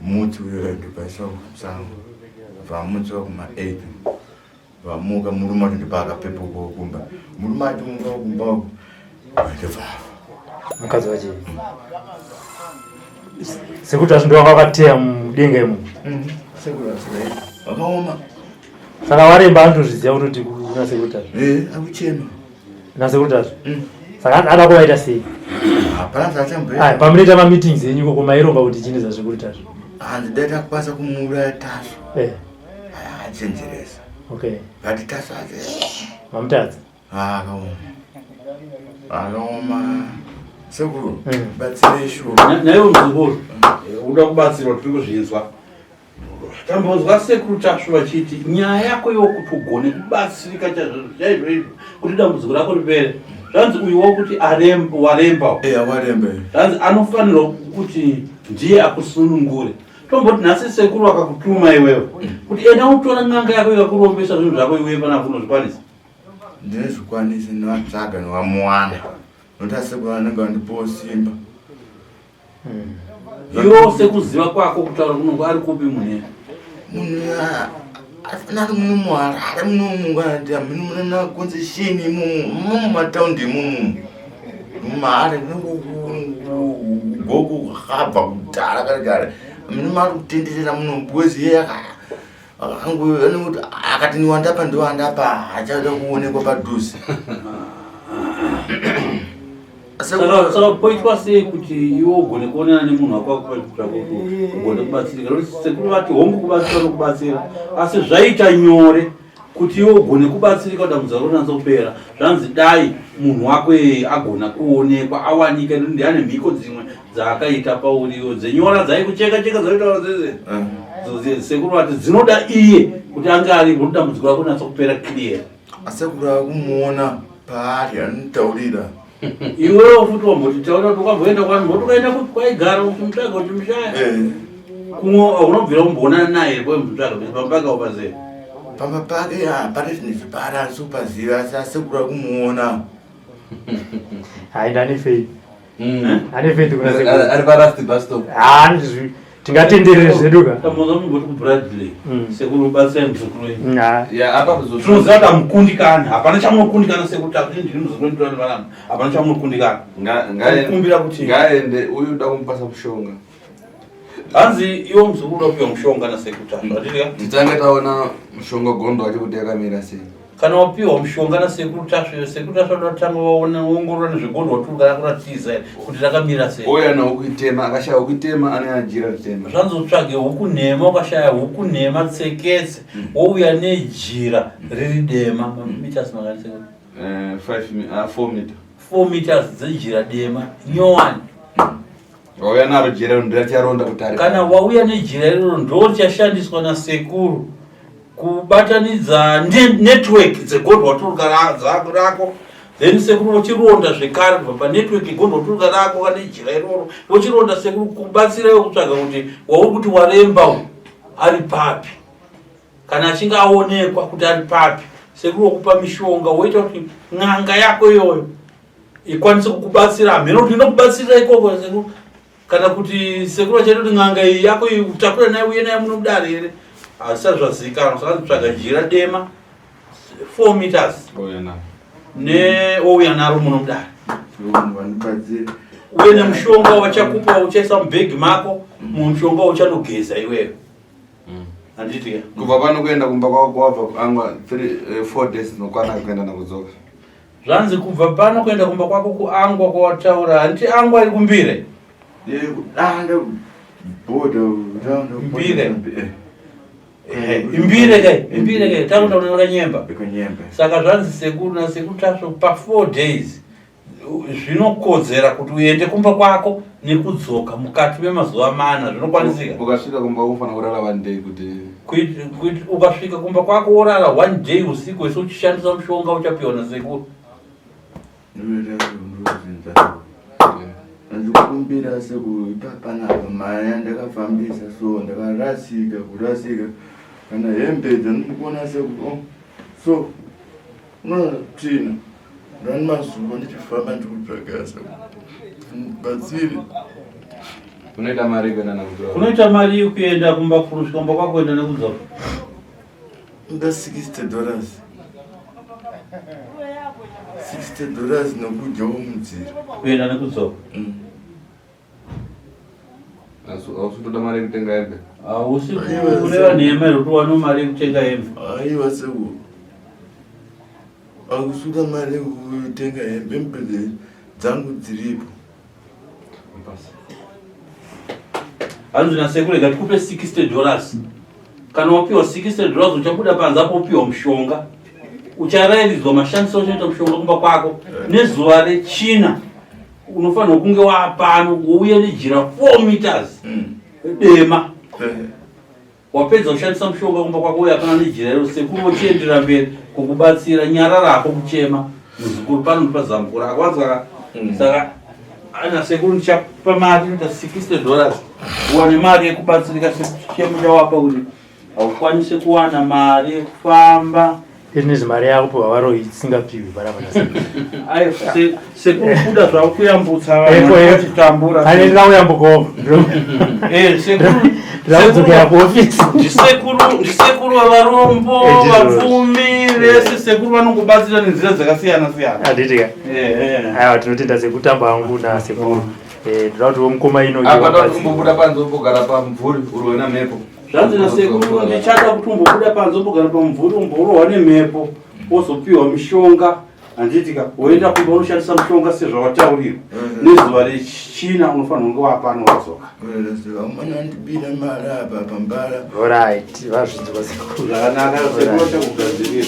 mutsi uyo ndobva aiswa musango. Ndobva amutsiwa kuma 8. Vamuka murume wacho ndipo akapepuka kumba. Murume achimuka kumba uko. Ndobva afa. Mukadzi wacho. Sekuti azvo ndo wakateya mudenga imo. Sekuru asina. Vakaoma. Saka waremba anotozviziva kutoti kuna sekuru Tasvu. Eh, akuchema. Na sekuru Tasvu. Saka ada kuvaita sei? Hapana zvachamboita. Aya, pamunoita ma meetings enyu ikoko maironga kuti chini zvasekuru Tasvu. Hanzi dai takukwanisa kumuuraya Tasvu. Eh. Achenjeresa. Okay. Ngati Tasvu ache. Mamutadza. Akaoma. Akaoma. Sekuru, batsirei shuwa. Naiwe muzukuru, uda kubatsirwa tiri kuzvinzwa. Tambonzwa sekuru Tasvu vachiti nyaya yako iwo kuti ugone kubatsirika chaizvo izvo kuti dambudziko rako ripere. Zvanzi uyu wokuti waremba. Eh, waremba. Zvanzi anofanirwa kuti ndiye akusunungure. Tomboti nhasi sekuru akakutuma iwewe kuti enda utora n'anga yako ikakurombesa zvinhu zvako iwe panapa unozvikwanisa. Ndinozvikwanisa ndinovatsvaga ndinovamuwana. Nokuti asekuru anenge vandipawo simba. Iwe sekuziva kwako kutaura kunongo ari kupi munhu? Munhu afana ari muno muHarare munomu kana kuti mune muna concession imomo muno mumataundi imomo. Mumaharare gogo kwakabva kudhara kare kare. Mune mari kutenderera muno because iye akati niwandapa ndiwandapa hachada kuonekwa padhuze. Saka poitwa sei kuti iwe ugone kuonana nemunhu wako akupa kuti ugone kubatsirika? Nokuti sekuru vati hongu kubatsira nokubatsira, asi zvaita nyore kuti iwe ugone kubatsirika kuti dambudziko rako rinatso kupera. Zvanzi dai munhu wako iyeye agona kuonekwa awanika, nekuti ndiye ane mhiko dzimwe dzaakaita pauriwo dzenyora dzaikucheka cheka dzaitaura dzese. Sekuru vati dzinoda iye kuti ange aripo kuti dambudziko rako rinatso kupera clear. Asekuru akumuona paari anotaurira. Iwewo futi wamboti taura kuti ukamboenda kwani mboti ukaenda kupi kwaigara uchimutsvaga uchimushaya. Kumwe unobvira kumboonana naye here kwaimutsvaga pamba pake upaziva. Pamba pake hapana zvinhu zvipara asi upaziva asi asekuru akumuona. Hai ndane faith. Ane faith kuna sekuru. Ari pa last bus stop. Ah, tingatenderere zvedu ka. Tamboza mumboti ku Bradley. Sekuru batsirai muzukuru wenyu. Ya apa kuzo. Tinoziva kuti hamukundikani. Hapana chamunokundikana sekuru takuti ndiri muzukuru wenyu toda vanhu. Hapana chamunokundikana. Ngaende kuti ngaende uyu uda kumupasa mushonga. Hanzi iwe muzukuru uda kupiwa mushonga na sekuru Tasvu. Hatidi ka? Titange taona mushonga gondo wacho kuti yakamira sei. Kana wapiwa mushonga na sekuru Tasvu, sekuru Tasvu vanoda kutanga vaona ongorora nezvegondo waturi kana kuratiza kuti rakamira sei. Ouya nawo kuitema, akashaya kuitema ane jira ritema. Zvanzi utsvage huku nhema, ukashaya huku nhema tseketse, wouya nejira riri dema. Meters makani sekuru? 4 meter. 4 meters dzejira dema nyowani. Wauya naro jira ndiracharonda kuti ari. Kana wauya nejira iroro ndo richashandiswa nasekuru kubatanidza network dzegondwaturuka rako, then sekuru vochironda zvekare kubva panetwork yegondwaturuka rako kana jira iroro vochironda sekuru kubatsira iwe kutsvaga kuti wauri kuti waremba uyu ari papi, kana achinge aonekwa kuti ari papi sekuru wokupa mishonga woita kuti n'anga yako iyoyo ikwanise kukubatsira. Hameno kuti inokubatsirira ikoko sekuru, kana kuti sekuru vachaita kuti n'anga iyi yako iyi utakure naye uye naye muno mudare here, hazvisati zvazivikanwa. Saka tsvaga jira dema 4 meters ne wouya naro muno mudare, uye nemushonga wachakupa uchaisa mubhegi mako, mushonga uchanogeza iwewe. Handiti ka? Kubva pano kuenda kumba kwako kwabva angwa 3 4 days dzinokwana kuenda nakudzoka. Zvanzi kubva pano kuenda kumba kwako kuangwa kwawataura, handiti angwa iri kumbire? Kudanda border Mbire. Imbire kai, imbire kai, takuta kuna kanyemba. Kanyemba. Saka zvanzi sekuru nasekuru Tasvu pa 4 days zvinokodzera kuti uende kumba kwako nekudzoka mukati memazuva mana zvinokwanisika. Ukasvika kumba unofanira kurara one day kuti Ukasvika kumba kwako worara one day usiku wese uchishandisa mushonga uchapiwa nasekuru. Ndikukumbira sekuru ipapanapa mari yandakafambisa so ndakarasika kurasika kana hembe dzandikuona sekuru oh, so unoona tsvina ndani mazuva ndichifamba ndikutsvaga sekuru batsiri Unoita mari kuenda nekudzoka. Unoita mari yekuenda kumba kusvika kumba kwako kuenda nekudzoka. Nda 60 dollars. 60 dollars nokudyawo munzira. Kuenda nekudzoka. Asi hausi kutoda mari yekutenga hembe. Hausi kureva nhema here kuti wane mari yekutenga hembe? Aiwa sekuru. Akusuda mari yekutenga hembe, hembe dzangu dziripo. Hanzi nasekuru rega tikupe 60 dollars. Kana wapiwa 60 dollars uchabuda panze apo upiwa mushonga. Ucharayiridzwa mashandisiro uchaita mushonga kumba kwako. Nezuva rechina unofanirwa kunge waapano wouya nejira 4 meters dema. Wapedza kushandisa mushonga kumba kwako uya kana nejira iro sekuru vochiendera mberi kukubatsira nyarara hako kuchema muzukuru pano ndipa zambuko rako wanzwa ka saka ana sekuru ndichapa mari inoita 60 dollars uwane mari yekubatsirika sechemo chawapa kuti haukwanise kuwana mari yekufamba Iri nezvemari yako piwa varoyi isingapiwi panapa nasekuru. Ayo sekuru kuda zvavo kuyambutsa Eko, vanhu eko. vachitambura. Ane ndina kuyambukawo. Eh, sekuru Ndinodzokera kuofisi. Ndisekuru ndisekuru vavarombo, Eh, ndizvo. vapfumi vese sekuru vanongobatsira nenzira dzakasiyana siyana. Handiti ka? Eh, eh. Aiwa tinotenda sekutamba hangu nasekuru. Eh, ndinoda kuti mukoma ino Apa ndoda kumbobuda panze umbogara pamumvuri urwe namhepo. Zvanzi nasekuru ndichada kuti umbobuda panze umbogara pamumvuri umborohwa nemhepo wozopiwa mishonga handiti ka woenda kumba unoshandisa mushonga sezvawataurirwa nezuva rechina unofanirwa kunge wapano wadzoka. Vanondibira mari apa pambara. Alright, vazvinzwa sekuru. Zvakanaka sekuru vachakugadzirira.